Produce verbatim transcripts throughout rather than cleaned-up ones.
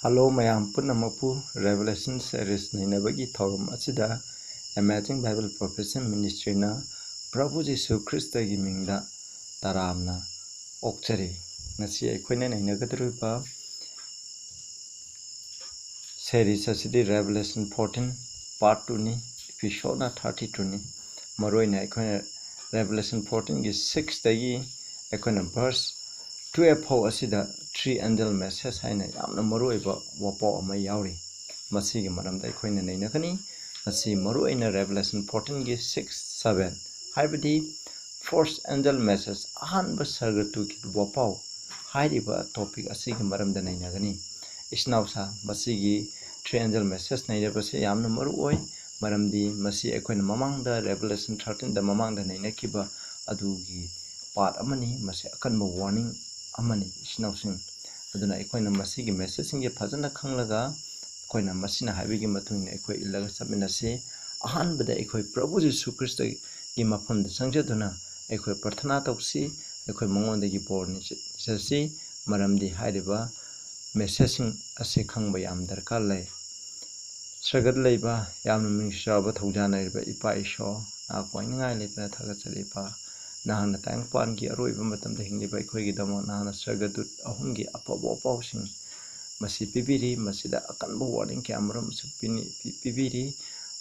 Hello ꯃꯌꯥꯝ ꯄꯨꯝꯅꯃꯛꯄꯨ Revelation Series ꯅꯩꯅꯕꯒꯤ ꯊꯧꯔꯝ ꯑꯁꯤꯗ Amazing Bible Prophecy Ministryꯅ ꯄ꯭ꯔꯚꯨ ꯖꯤꯁꯨ ꯈ꯭ꯔꯤꯁꯇꯒꯤ ꯃꯤꯡꯗ ꯇꯔꯥꯝꯅ ꯑꯣꯛꯆꯔꯤ꯫ ꯉꯁꯤ ꯑꯩꯈꯣꯏꯅ ꯅꯩꯅꯒꯗꯧꯔꯤꯕ series ꯑꯁꯤꯗꯤ Revelation fourteen part twoꯅꯤ, episodeꯅ thirty twoꯅꯤ꯫ ꯃꯔꯨꯑꯣꯏꯅ ꯑꯩꯈꯣꯏꯅ Revelation fourteenꯒꯤ sixꯇꯒꯤ ꯑꯩꯈꯣꯏꯅ verse twelve ꯐꯥꯎ ꯑꯁꯤꯗ three angel message ꯍꯥꯏꯅ ꯌꯥꯝꯅ ꯃꯔꯨꯑꯣꯏꯕ ꯋꯥꯄꯥꯎ ꯑꯃ ꯌꯥꯎꯔꯤ꯫ ꯃꯁꯤꯒꯤ ꯃꯔꯝꯗ ꯑꯩꯈꯣꯏꯅ ꯅꯩꯅꯒꯅꯤ꯫ ꯃꯁꯤ ꯃꯔꯨꯑꯣꯏꯅ Revelation fourteenꯒꯤ six seven, ꯍꯥꯏꯕꯗꯤ first angel message, ꯑꯍꯥꯟꯕ ꯁꯔꯒꯗꯨꯠꯀꯤ ꯋꯥꯄꯥꯎ ꯍꯥꯏꯔꯤꯕ topic ꯑꯁꯤꯒꯤ ꯃꯔꯝꯗ ꯅꯩꯅꯒꯅꯤ꯫ ꯏꯆꯤꯟ ꯏꯅꯥꯎꯁꯥ, ꯃꯁꯤꯒꯤ three angel message ꯅꯩꯅꯕꯁꯦ ꯌꯥꯝꯅ ꯃꯔꯨ ꯑꯣꯏ, ꯃꯔꯝꯗꯤ ꯃꯁꯤ ꯑꯩꯈꯣꯏꯅ ꯃꯃꯥꯡꯗ Revelation thirteenꯗ ꯃꯃꯥꯡꯗ ꯅꯩꯅꯈꯤꯕ ꯑꯗꯨꯒꯤ part ꯑꯃꯅꯤ꯫ ꯃꯁꯤ ꯑꯀꯟꯕ warning ꯑꯃꯅꯤ, ꯏꯆꯤꯟ ꯏꯅꯥꯎꯁꯤꯡ꯫ ꯑꯗꯨꯅ ꯑꯩꯈꯣꯏꯅ ꯃꯁꯤꯒꯤ messageꯁꯤꯡꯁꯦ ꯐꯖꯅ ꯈꯪꯂꯒ ꯑꯩꯈꯣꯏꯅ ꯃꯁꯤꯅ ꯍꯥꯏꯕꯒꯤ ꯃꯇꯨꯡ ꯏꯟꯅ ꯑꯩꯈꯣꯏ ꯏꯜꯂꯒ ꯆꯠꯃꯤꯟꯅꯁꯤ꯫ ꯑꯍꯥꯟꯕꯗ ꯑꯩꯈꯣꯏ ꯄ꯭ꯔꯚꯨ ꯖꯤꯁꯨ ꯈ꯭ꯔꯤꯁꯇꯒꯤ ꯃꯐꯝꯗ ꯆꯪꯖꯗꯨꯅ ꯑꯩꯈꯣꯏ ꯄ꯭ꯔꯊꯅꯥ ꯇꯧꯁꯤ꯫ ꯑꯩꯈꯣꯏ ꯃꯉꯣꯟꯗꯒꯤ ꯕꯣꯔ ꯅꯤꯖ-, ꯅꯤꯖꯁꯤ, ꯃꯔꯝꯗꯤ ꯍꯥꯏꯔꯤꯕ messageꯁꯤꯡ ꯑꯁꯤ ꯈꯪꯕ ꯌꯥꯝ ꯗꯔꯀꯥꯔ ꯂꯩ꯫ ꯁꯔꯒꯗ ꯂꯩꯕ ꯌꯥꯝꯅ ꯃꯤꯅꯨꯡꯁꯤ ꯆꯥꯎꯕ ꯊꯧꯖꯥꯟꯅꯔꯤꯕ ꯏꯄꯥ ꯏꯁꯣꯔ, ꯅꯍꯥꯛꯄꯨ ꯍꯥꯏꯅꯤꯡꯉꯥꯏ ꯂꯩꯇꯅ ꯊꯥꯒꯠꯆꯔꯤ ꯏꯄꯥ꯫ ꯅꯍꯥꯛꯅ ꯇꯥꯏꯕꯪꯄꯥꯟꯒꯤ ꯑꯔꯣꯏꯕ ꯃꯇꯝꯗ ꯍꯤꯡꯂꯤꯕ ꯑꯩꯈꯣꯏꯒꯤꯗꯃꯛ ꯅꯍꯥꯛꯅ ꯁꯔꯒꯗꯨꯠ ꯑꯍꯨꯝꯒꯤ ꯑꯐꯕ ꯋꯥꯄꯥꯎꯁꯤꯡ ꯃꯁꯤ ꯄꯤꯕꯤꯔꯤ꯫ ꯃꯁꯤꯗ ꯑꯀꯟꯕ warning ꯀꯌꯥ ꯃꯔꯨꯝꯁꯨ ꯄꯤꯅꯤ-, ꯄꯤ-, ꯄꯤꯕꯤꯔꯤ꯫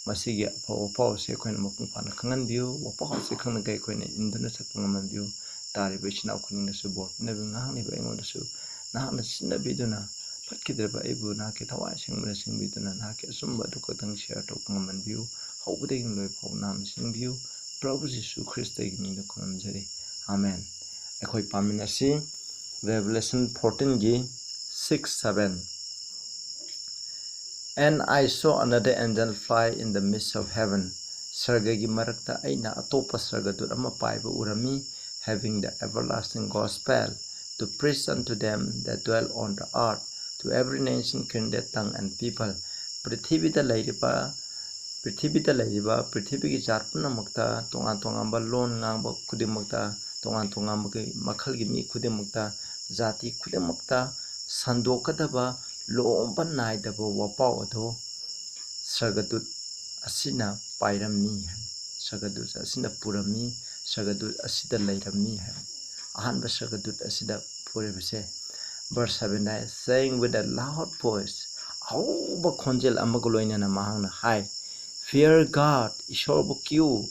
ꯃꯁꯤꯒꯤ ꯑꯐꯕ ꯋꯥꯄꯥꯎ ꯑꯁꯤ ꯑꯩꯈꯣꯏꯅ ꯃꯄꯨꯡ ꯐꯥꯅ ꯈꯪꯍꯟꯕꯤꯌꯨ꯫ ꯋꯥꯄꯥꯎ ꯑꯁꯤ ꯈꯪꯂꯒ ꯑꯩꯈꯣꯏꯅ ꯏꯟꯗꯨꯅ ꯆꯠꯄ ꯉꯝꯍꯟꯕꯤꯌꯨ꯫ ꯇꯥꯔꯤꯕ ꯏꯆꯤꯟ ꯏꯅꯥꯎ ꯈꯨꯗꯤꯡꯗꯁꯨ ꯕꯣꯔ ꯄꯤꯅꯕꯤꯌꯨ꯫ ꯉꯥꯡꯂꯤꯕ ꯑꯩꯉꯣꯟꯗꯁꯨ ꯅꯍꯥꯛꯅ ꯁꯤꯖꯤꯟꯅꯕꯤꯗꯨꯅ ꯐꯠꯈꯤꯗ꯭ꯔꯕ ꯑꯩꯕꯨ ꯅꯍꯥꯛꯀꯤ ꯊꯋꯥꯏ ꯑꯁꯦꯡꯕꯅ ꯁꯦꯡꯕꯤꯗꯨꯅ ꯅꯍꯥꯛꯀꯤ ꯑꯆꯨꯝꯕ ꯑꯗꯨ ꯈꯛꯇꯪ share ꯇꯧꯕ ꯉꯝꯍꯟꯕꯤꯌꯨ꯫ ꯍꯧꯕꯗꯒꯤ ꯂꯣꯏ ꯐꯥꯎ ꯅꯍꯥꯛꯅ ꯁꯦꯡꯕꯤꯌꯨ꯫ ꯄ꯭ꯔꯚꯨ ꯖꯤꯁꯨ ꯈ꯭ꯔꯤꯁꯇꯒꯤ ꯃꯤꯡꯗ ꯈꯨꯔꯨꯝꯖꯔꯤ꯫ ꯑꯃꯦꯟ꯫ ꯑꯩꯈꯣꯏ ꯄꯥꯃꯤꯟꯅꯁꯤ꯫ Revelation fourteenꯒꯤ six seven. And I saw another angel fly in the midst of heaven. ꯁꯔꯒꯒꯤ ꯃꯔꯛꯇ ꯑꯩꯅ ꯑꯇꯣꯞꯄ ꯁꯔꯒꯗꯨꯠ ꯑꯃ ꯄꯥꯏꯕ ꯎꯔꯝꯃꯤ, having the everlasting gospel to preach unto them that dwell on the earth, to every nation, kindred, tongue, and people. ꯄ꯭ꯔꯤꯊꯤꯕꯤꯗ ꯂꯩꯔꯤꯕ, ꯄ꯭ꯔꯤꯊꯤꯕꯤꯗ ꯂꯩꯔꯤꯕ ꯄ꯭ꯔꯤꯊꯤꯕꯤꯒꯤ ꯖꯥꯠ ꯄꯨꯝꯅꯃꯛꯇ, ꯇꯣꯉꯥꯟ ꯇꯣꯉꯥꯟꯕ ꯂꯣꯟ ꯉꯥꯡꯕ ꯈꯨꯗꯤꯡꯃꯛꯇ, ꯇꯣꯉꯥꯟ ꯇꯣꯉꯥꯟꯕꯒꯤ ꯃꯈꯜꯒꯤ ꯃꯤ ꯈꯨꯗꯤꯡꯃꯛꯇ, ꯖꯥꯇꯤ ꯈꯨꯗꯤꯡꯃꯛꯇ ꯁꯟꯗꯣꯛꯀꯗꯕ ꯂꯣꯝꯕ ꯅꯥꯏꯗꯕ ꯋꯥꯄꯥꯎ ꯑꯗꯣ ꯁꯔꯒꯗꯨꯠ ꯑꯁꯤꯅ ꯄꯥꯏꯔꯝꯃꯤ ꯍꯥꯏ꯫ ꯁꯔꯒꯗꯨꯠ ꯑꯁꯤꯅ ꯄꯨꯔꯝꯃꯤ, ꯁꯔꯒꯗꯨꯠ ꯑꯁꯤꯗ ꯂꯩꯔꯝꯃꯤ ꯍꯥꯏ꯫ ꯑꯍꯥꯟꯕ ꯁꯔꯒꯗꯨꯠ ꯑꯁꯤꯗ ꯄꯨꯔꯤꯕꯁꯦ꯫ Verse seven high, "Saying with a loud voice," ꯑꯍꯧꯕ ꯈꯣꯟꯖꯦꯜ ꯑꯃꯒ ꯂꯣꯏꯅꯅ ꯃꯍꯥꯛꯅ ꯍꯥꯏ, "Fear God, ꯏꯁꯣꯔꯕꯨ queue,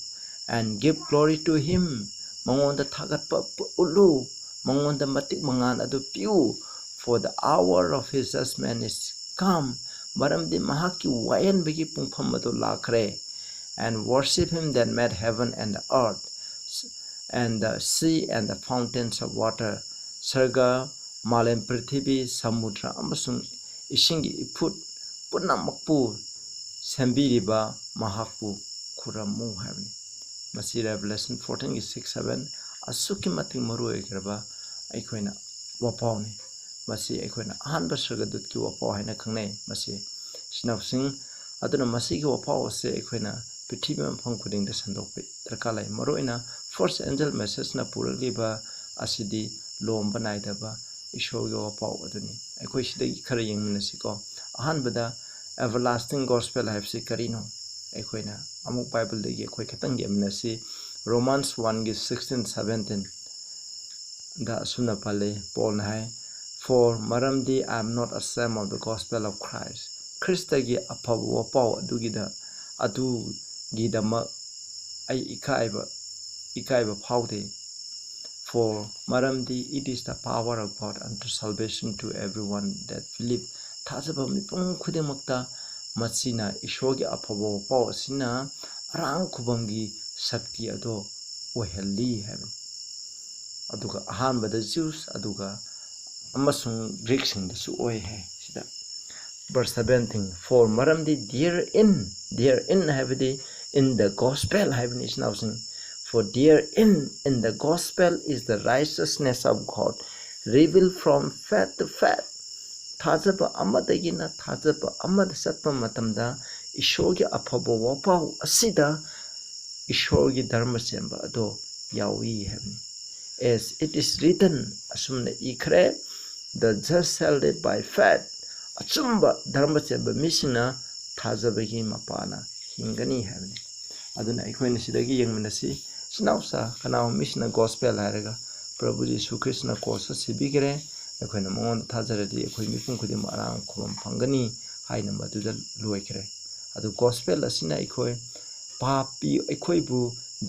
and give glory to him, ꯃꯉꯣꯟꯗ ꯊꯥꯒꯠꯄ ꯎꯠꯂꯨ, ꯃꯉꯣꯟꯗ ꯃꯇꯤꯛ ꯃꯉꯥꯜ ꯑꯗꯨ ꯄꯤꯌꯨ, for the hour of his judgment is come, ꯃꯔꯝꯗꯤ ꯃꯍꯥꯛꯀꯤ ꯋꯥꯌꯦꯟꯕꯒꯤ ꯄꯨꯡꯐꯝ ꯑꯗꯨ ꯂꯥꯛꯈ꯭ꯔꯦ, and worship him that made heaven and the earth, and the sea and the fountains of water," ꯁꯔꯒ, ꯃꯥꯂꯦꯝ ꯄ꯭ꯔꯤꯊꯤꯕꯤ, ꯁꯃꯨꯗ꯭ꯔ ꯑꯃꯁꯨꯡ ꯏꯁꯤꯡꯒꯤ ꯏꯐꯨꯠ ꯄꯨꯝꯅꯃꯛꯄꯨ ꯁꯦꯝꯕꯤꯔꯤꯕ ꯃꯍꯥꯛꯄꯨ ꯈꯨꯔꯨꯝꯃꯨ ꯍꯥꯏꯕꯅꯤ꯫ ꯃꯁꯤ Revelation fourteen ꯒꯤ six, seven ꯑꯁꯨꯛꯀꯤ ꯃꯇꯤꯛ ꯃꯔꯨ ꯑꯣꯏꯈ꯭ꯔꯕ ꯑꯩꯈꯣꯏꯅ ꯋꯥꯄꯥꯎꯅꯤ꯫ ꯃꯁꯤ ꯑꯩꯈꯣꯏꯅ ꯑꯍꯥꯟꯕ ꯁꯔꯒꯗꯨꯠꯀꯤ ꯋꯥꯄꯥꯎ ꯍꯥꯏꯅ ꯈꯪꯅꯩ꯫ ꯃꯁꯤ ꯏꯆꯤꯟ ꯏꯅꯥꯎꯁꯤꯡ, ꯑꯗꯨꯅ ꯃꯁꯤꯒꯤ ꯋꯥꯄꯥꯎ ꯑꯁꯦ ꯑꯩꯈꯣꯏꯅ ꯄ꯭ꯔꯤꯊꯤꯕꯤ ꯃꯐꯝ ꯈꯨꯗꯤꯡꯗ ꯁꯟꯗꯣꯛꯄ ꯗꯔꯀꯥꯔ ꯂꯩ꯫ ꯃꯔꯨꯑꯣꯏꯅ first angel messageꯅ ꯄꯨꯔꯛꯂꯤꯕ ꯑꯁꯤꯗꯤ ꯂꯣꯝꯕ ꯅꯥꯏꯗꯕ ꯏꯁꯣꯔꯒꯤ ꯋꯥꯄꯥꯎ ꯑꯗꯨꯅꯤ꯫ ꯑꯩꯈꯣꯏ ꯁꯤꯗꯒꯤ ꯈꯔ ꯌꯦꯡꯃꯤꯟꯅꯁꯤꯀꯣ꯫ ꯑꯍꯥꯟꯕꯗ, everlasting gospel ꯍꯥꯏꯕꯁꯤ ꯀꯔꯤꯅꯣ? ꯑꯩꯈꯣꯏꯅ ꯑꯃꯨꯛ ꯕꯥꯏꯕꯜꯗꯒꯤ ꯑꯩꯈꯣꯏ ꯈꯤꯇꯪ ꯌꯦꯡꯃꯤꯟꯅꯁꯤ꯫ Romans one ꯒꯤ sixteen, seventeen ꯗ ꯑꯁꯨꯝꯅ ꯄꯜꯂꯤ, ꯄꯣꯜꯅ ꯍꯥꯏ, "For ꯃꯔꯝꯗꯤ I am not ashamed of the gospel of Christ," ꯈ꯭ꯔꯤꯁꯇꯒꯤ ꯑꯐꯕ ꯋꯥꯄꯥꯎ ꯑꯗꯨꯒꯤꯗ, ꯑꯗꯨꯒꯤꯗꯃꯛ ꯑꯩ ꯏꯀꯥꯏꯕ, ꯏꯀꯥꯏꯕ ꯐꯥꯎꯗꯦ꯫ "For ꯃꯔꯝꯗꯤ it is the power of God unto salvation to everyone that believe," ꯊꯥꯖꯕ ꯃꯤꯄꯨꯝ ꯈꯨꯗꯤꯡꯃꯛꯇ ꯃꯁꯤꯅ, ꯏꯁꯣꯔꯒꯤ ꯑꯐꯕ ꯋꯥꯄꯥꯎ ꯑꯁꯤꯅ ꯑꯔꯥꯡ ꯈꯨꯕꯝꯒꯤ ꯁꯛꯇꯤ ꯑꯗꯣ ꯑꯣꯏꯍꯜꯂꯤ ꯍꯥꯏꯕꯅꯤ꯫ ꯑꯗꯨꯒ ꯑꯍꯥꯟꯕꯗ Jews, ꯑꯗꯨꯒ ꯑꯃꯁꯨꯡ Greekꯁꯤꯡꯗꯁꯨ ꯑꯣꯏ ꯍꯥꯏ ꯁꯤꯗ꯫ Verse seventeen, "For ꯃꯔꯝꯗꯤ therein," therein ꯍꯥꯏꯕꯗꯤ in the gospel ꯍꯥꯏꯕꯅꯤ, ꯏꯆꯤꯟ ꯏꯅꯥꯎꯁꯤꯡ꯫ "For therein, in the gospel, is the righteousness of God revealed from faith to faith." ꯊꯥꯖꯕ ꯑꯃꯗꯒꯤꯅ ꯊꯥꯖꯕ ꯑꯃꯗ ꯆꯠꯄ ꯃꯇꯝꯗ ꯏꯁꯣꯔꯒꯤ ꯑꯐꯕ ꯋꯥꯄꯥꯎ ꯑꯁꯤꯗ ꯏꯁꯣꯔꯒꯤ ꯙꯔꯃ ꯆꯦꯟꯕ ꯑꯗꯣ ꯌꯥꯎꯏ ꯍꯥꯏꯕꯅꯤ꯫ "As it is written," ꯑꯁꯨꯝꯅ ꯏꯈ꯭ꯔꯦ, "The just shall live by faith," ꯑꯆꯨꯝꯕ ꯙꯔꯃ ꯆꯦꯟꯕ ꯃꯤꯁꯤꯡꯅ ꯊꯥꯖꯕꯒꯤ ꯃꯄꯥꯅ ꯍꯤꯡꯒꯅꯤ ꯍꯥꯏꯕꯅꯤ꯫ ꯑꯗꯨꯅ ꯑꯩꯈꯣꯏꯅ ꯁꯤꯗꯒꯤ ꯌꯦꯡꯃꯤꯟꯅꯁꯤ, ꯏꯆꯤꯟ ꯏꯅꯥꯎꯁꯥ ꯀꯅꯥꯒꯨꯝꯕ ꯃꯤꯁꯤꯡꯅ gospel ꯍꯥꯏꯔꯒ ꯄ꯭ꯔꯚꯨ ꯖꯤꯁꯨ ꯈ꯭ꯔꯤꯁꯅ ꯀ꯭ꯔꯣꯁꯇ ꯁꯤꯕꯤꯈ꯭ꯔꯦ, ꯑꯩꯈꯣꯏꯅ ꯃꯉꯣꯟꯗ ꯊꯥꯖꯔꯗꯤ ꯑꯩꯈꯣꯏ ꯃꯤꯄꯨꯝ ꯈꯨꯗꯤꯡꯃꯛ ꯑꯔꯥꯡ ꯈꯨꯕꯝ ꯐꯪꯒꯅꯤ ꯍꯥꯏꯅ ꯃꯗꯨꯗ ꯂꯣꯏꯈ꯭ꯔꯦ꯫ ꯑꯗꯨ gospel ꯑꯁꯤꯅ ꯑꯩꯈꯣꯏ ꯄꯥꯄꯤ ꯑꯩꯈꯣꯏꯕꯨ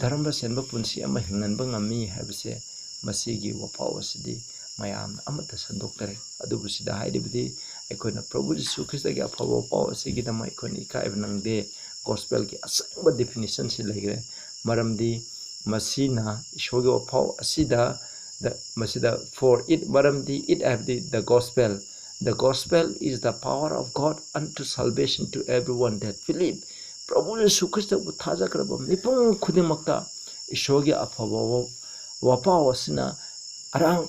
ꯙꯔꯃ ꯆꯦꯟꯕ ꯄꯨꯟꯁꯤ ꯑꯃ ꯍꯤꯡꯍꯟꯕ ꯉꯝꯃꯤ ꯍꯥꯏꯕꯁꯦ, ꯃꯁꯤꯒꯤ ꯋꯥꯐꯥꯎ ꯑꯁꯤꯗꯤ ꯃꯌꯥꯝꯅ ꯑꯃꯠꯇ ꯁꯟꯗꯣꯛꯇꯔꯦ꯫ ꯑꯗꯨꯕꯨ ꯁꯤꯗ ꯍꯥꯏꯔꯤꯕꯗꯤ ꯑꯩꯈꯣꯏꯅ ꯄ꯭ꯔꯚꯨ ꯖꯤꯁꯨ ꯈ꯭ꯔꯤꯁꯇꯒꯤ ꯑꯐꯕ ꯄꯥꯎ ꯑꯁꯤꯒꯤꯗꯃꯛ ꯑꯩꯈꯣꯏꯅ ꯏꯀꯥꯏꯕ ꯅꯪꯗꯦ꯫ Gospelꯒꯤ ꯑꯁꯦꯡꯕ definitionꯁꯤ ꯂꯩꯈ꯭ꯔꯦ꯫ ꯃꯔꯝꯗꯤ ꯃꯁꯤꯅ ꯏꯁꯣꯔꯒꯤ ꯋꯥꯐꯥꯎ ꯑꯁꯤꯗ, ꯗ, ꯃꯁꯤꯗ for it, ꯃꯔꯝꯗꯤ it ꯍꯥꯏꯕꯗꯤ the gospel, the gospel is the power of God unto salvation to everyone that believe꯫ ꯄ꯭ꯔꯚꯨ ꯖꯤꯁꯨ ꯈ꯭ꯔꯤꯁꯇꯕꯨ ꯊꯥꯖꯈ꯭ꯔꯕ ꯃꯤꯄꯨꯝ ꯈꯨꯗꯤꯡꯃꯛꯇ ꯏꯁꯣꯔꯒꯤ ꯑꯐꯕ ꯋꯥ-, ꯋꯥꯄꯥꯎ ꯑꯁꯤꯅ ꯑꯔꯥꯡ,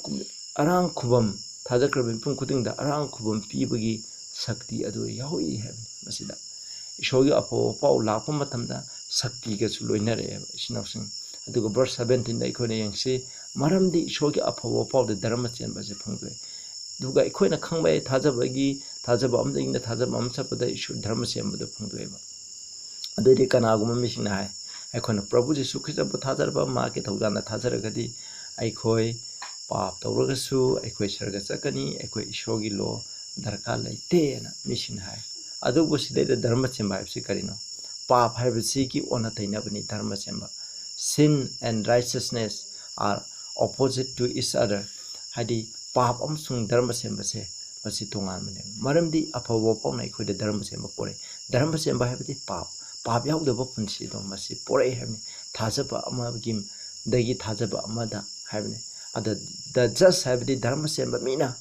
ꯑꯔꯥꯡ ꯈꯨꯕꯝ, ꯊꯥꯖꯈ꯭ꯔꯕ ꯃꯤꯄꯨꯝ ꯈꯨꯗꯤꯡꯗ ꯑꯔꯥꯡ ꯈꯨꯕꯝ ꯄꯤꯕꯒꯤ ꯁꯛꯇꯤ ꯑꯗꯨ ꯌꯥꯎꯔꯤ ꯍꯥꯏꯕꯅꯤ꯫ ꯃꯁꯤꯗ ꯏꯁꯣꯔꯒꯤ ꯑꯐꯕ ꯄꯥꯎ ꯂꯥꯛꯄ ꯃꯇꯝꯗ ꯁꯛꯇꯤꯒꯁꯨ ꯂꯣꯏꯅꯔꯛꯑꯦꯕ, ꯏꯆꯤꯟ ꯏꯅꯥꯎꯁꯤꯡ꯫ ꯑꯗꯨꯒ verse seventeenꯗ ꯑꯩꯈꯣꯏꯅ ꯌꯦꯡꯁꯤ, ꯃꯔꯝꯗꯤ ꯏꯁꯣꯔꯒꯤ ꯑꯐꯕ ꯄꯥꯎꯗ ꯙꯔꯃ ꯆꯦꯟꯕ ꯑꯁꯤ ꯐꯣꯡꯗꯣꯛꯑꯦ꯫ ꯑꯗꯨꯒ ꯑꯩꯈꯣꯏꯅ ꯈꯪꯕ ꯌꯥꯏ, ꯊꯥꯖꯕꯒꯤ, ꯊꯥꯖꯕ ꯑꯃꯗꯒꯤꯅ ꯊꯥꯖꯕ ꯑꯃ ꯆꯠꯄꯗ ꯏꯁꯣꯔ ꯙꯔꯃ ꯆꯦꯟꯕꯗꯨ ꯐꯣꯡꯗꯣꯛꯑꯦꯕ꯫ ꯑꯗꯨꯏꯗꯤ ꯀꯅꯥꯒꯨꯝꯕ ꯃꯤꯁꯤꯡꯅ ꯍꯥꯏ, ꯑꯩꯈꯣꯏꯅ ꯄ꯭ꯔꯚꯨ ꯖꯤꯁꯨ ꯈ꯭ꯔꯤꯁꯇꯕꯨ ꯊꯥꯖꯔꯕ, ꯃꯍꯥꯛꯀꯤ ꯊꯧꯖꯥꯜꯅ ꯊꯥꯖꯔꯒꯗꯤ ꯑꯩꯈꯣꯏ ꯄꯥꯞ ꯇꯧꯔꯒꯁꯨ ꯑꯩꯈꯣꯏ ꯁꯔꯒ ꯆꯠꯀꯅꯤ, ꯑꯩꯈꯣꯏ ꯏꯁꯣꯔꯒꯤ law ꯗꯔꯀꯥꯔ ꯂꯩꯇꯦꯅ ꯃꯤꯁꯤꯡꯅ ꯍꯥꯏ꯫ ꯑꯗꯨꯕꯨ ꯁꯤꯗꯩꯗ ꯙꯔꯃ ꯆꯦꯟꯕ ꯍꯥꯏꯕꯁꯤ ꯀꯔꯤꯅꯣ? ꯄꯥꯞ ꯍꯥꯏꯕꯁꯤꯒꯤ ꯑꯣꯟꯅ ꯇꯩꯅꯕꯅꯤ ꯙꯔꯃ ꯆꯦꯟꯕ꯫ Sin and righteousness are opposite to each other꯫ ꯍꯥꯏꯗꯤ ꯄꯥꯞ ꯑꯃꯁꯨꯡ ꯙꯔꯃ ꯆꯦꯟꯕꯁꯦ ꯃꯁꯤ ꯇꯣꯉꯥꯟꯕꯅꯦꯕ꯫ ꯃꯔꯝꯗꯤ ꯑꯐꯕ ꯄꯥꯎꯅ ꯑꯩꯈꯣꯏꯗ ꯙꯔꯃ ꯆꯦꯟꯕ ꯄꯣꯔꯛꯏ꯫ ꯙꯔꯃ ꯆꯦꯟꯕ ꯍꯥꯏꯕꯗꯤ ꯄꯥꯞ, ꯄꯥꯞ ꯌꯥꯎꯗꯕ ꯄꯨꯟꯁꯤꯗꯣ ꯃꯁꯤ ꯄꯣꯔꯛꯏ ꯍꯥꯏꯕꯅꯤ꯫ ꯊꯥꯖꯕ ꯑꯃꯒꯤ, ꯗꯒꯤ ꯊꯥꯖꯕ ꯑꯃꯗ ꯍꯥꯏꯕꯅꯤ꯫ ꯑꯗ the just ꯍꯥꯏꯕꯗꯤ ꯙꯔꯃ ꯆꯦꯟꯕ ꯃꯤꯅ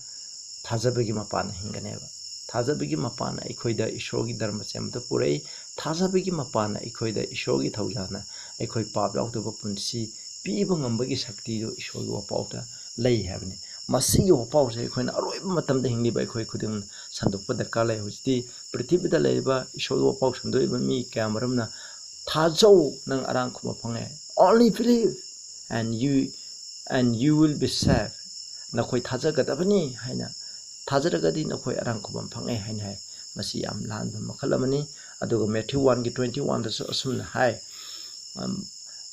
ꯊꯥꯖꯕꯒꯤ ꯃꯄꯥꯟꯅ ꯍꯤꯡꯒꯅꯦꯕ꯫ ꯊꯥꯖꯕꯒꯤ ꯃꯄꯥꯟꯅ ꯑꯩꯈꯣꯏꯗ ꯏꯁꯣꯔꯒꯤ ꯙꯔꯃ ꯆꯦꯟꯕꯗ ꯄꯨꯔꯛꯏ꯫ ꯊꯥꯖꯕꯒꯤ ꯃꯄꯥꯟꯅ ꯑꯩꯈꯣꯏꯗ ꯏꯁꯣꯔꯒꯤ ꯊꯧꯖꯥꯜꯅ ꯑꯩꯈꯣꯏ ꯄꯥꯞ ꯌꯥꯎꯗꯕ ꯄꯨꯟꯁꯤ ꯄꯤꯕ ꯉꯝꯕꯒꯤ ꯁꯛꯇꯤꯗꯨ ꯏꯁꯣꯔꯒꯤ ꯋꯥꯄꯥꯎꯗ ꯂꯩ ꯍꯥꯏꯕꯅꯤ꯫ ꯃꯁꯤꯒꯤ ꯋꯥꯄꯥꯎꯁꯦ ꯑꯩꯈꯣꯏꯅ ꯑꯔꯣꯏꯕ ꯃꯇꯝꯗ ꯍꯤꯡꯂꯤꯕ ꯑꯩꯈꯣꯏ ꯈꯨꯗꯤꯡꯃꯛ ꯁꯟꯗꯣꯛꯄ ꯗꯔꯀꯥꯔ ꯂꯩ꯫ ꯍꯧꯖꯤꯛꯇꯤ ꯄ꯭ꯔꯤꯊꯤꯕꯤꯗ ꯂꯩꯔꯤꯕ ꯏꯁꯣꯔꯒꯤ ꯋꯥꯄꯥꯎ ꯁꯟꯗꯣꯛꯏꯕ ꯃꯤ ꯀꯌꯥ ꯃꯔꯨꯝꯅ "ꯊꯥꯖꯧ, ꯅꯪ ꯑꯔꯥꯡ ꯈꯨꯕꯝ ꯐꯪꯉꯦ, only believe and you, and you will be saved", ꯅꯈꯣꯏ ꯊꯥꯖꯒꯗꯕꯅꯤ ꯍꯥꯏꯅ ꯊꯥꯖꯔꯒꯗꯤ ꯅꯈꯣꯏ ꯑꯔꯥꯡ ꯈꯨꯕꯝ ꯐꯪꯉꯦ ꯍꯥꯏꯅ ꯍꯥꯏ꯫ ꯃꯁꯤ ꯌꯥꯝ ꯂꯥꯟꯕ ꯃꯈꯜ ꯑꯃꯅꯤ꯫ ꯑꯗꯨꯒ ꯃꯦꯊ꯭ꯌꯨ ꯋꯥꯟꯒꯤ ꯇ꯭ꯋꯦꯟꯇꯤ ꯋꯥꯟꯗꯁꯨ ꯑꯁꯨꯝꯅ ꯍꯥꯏ,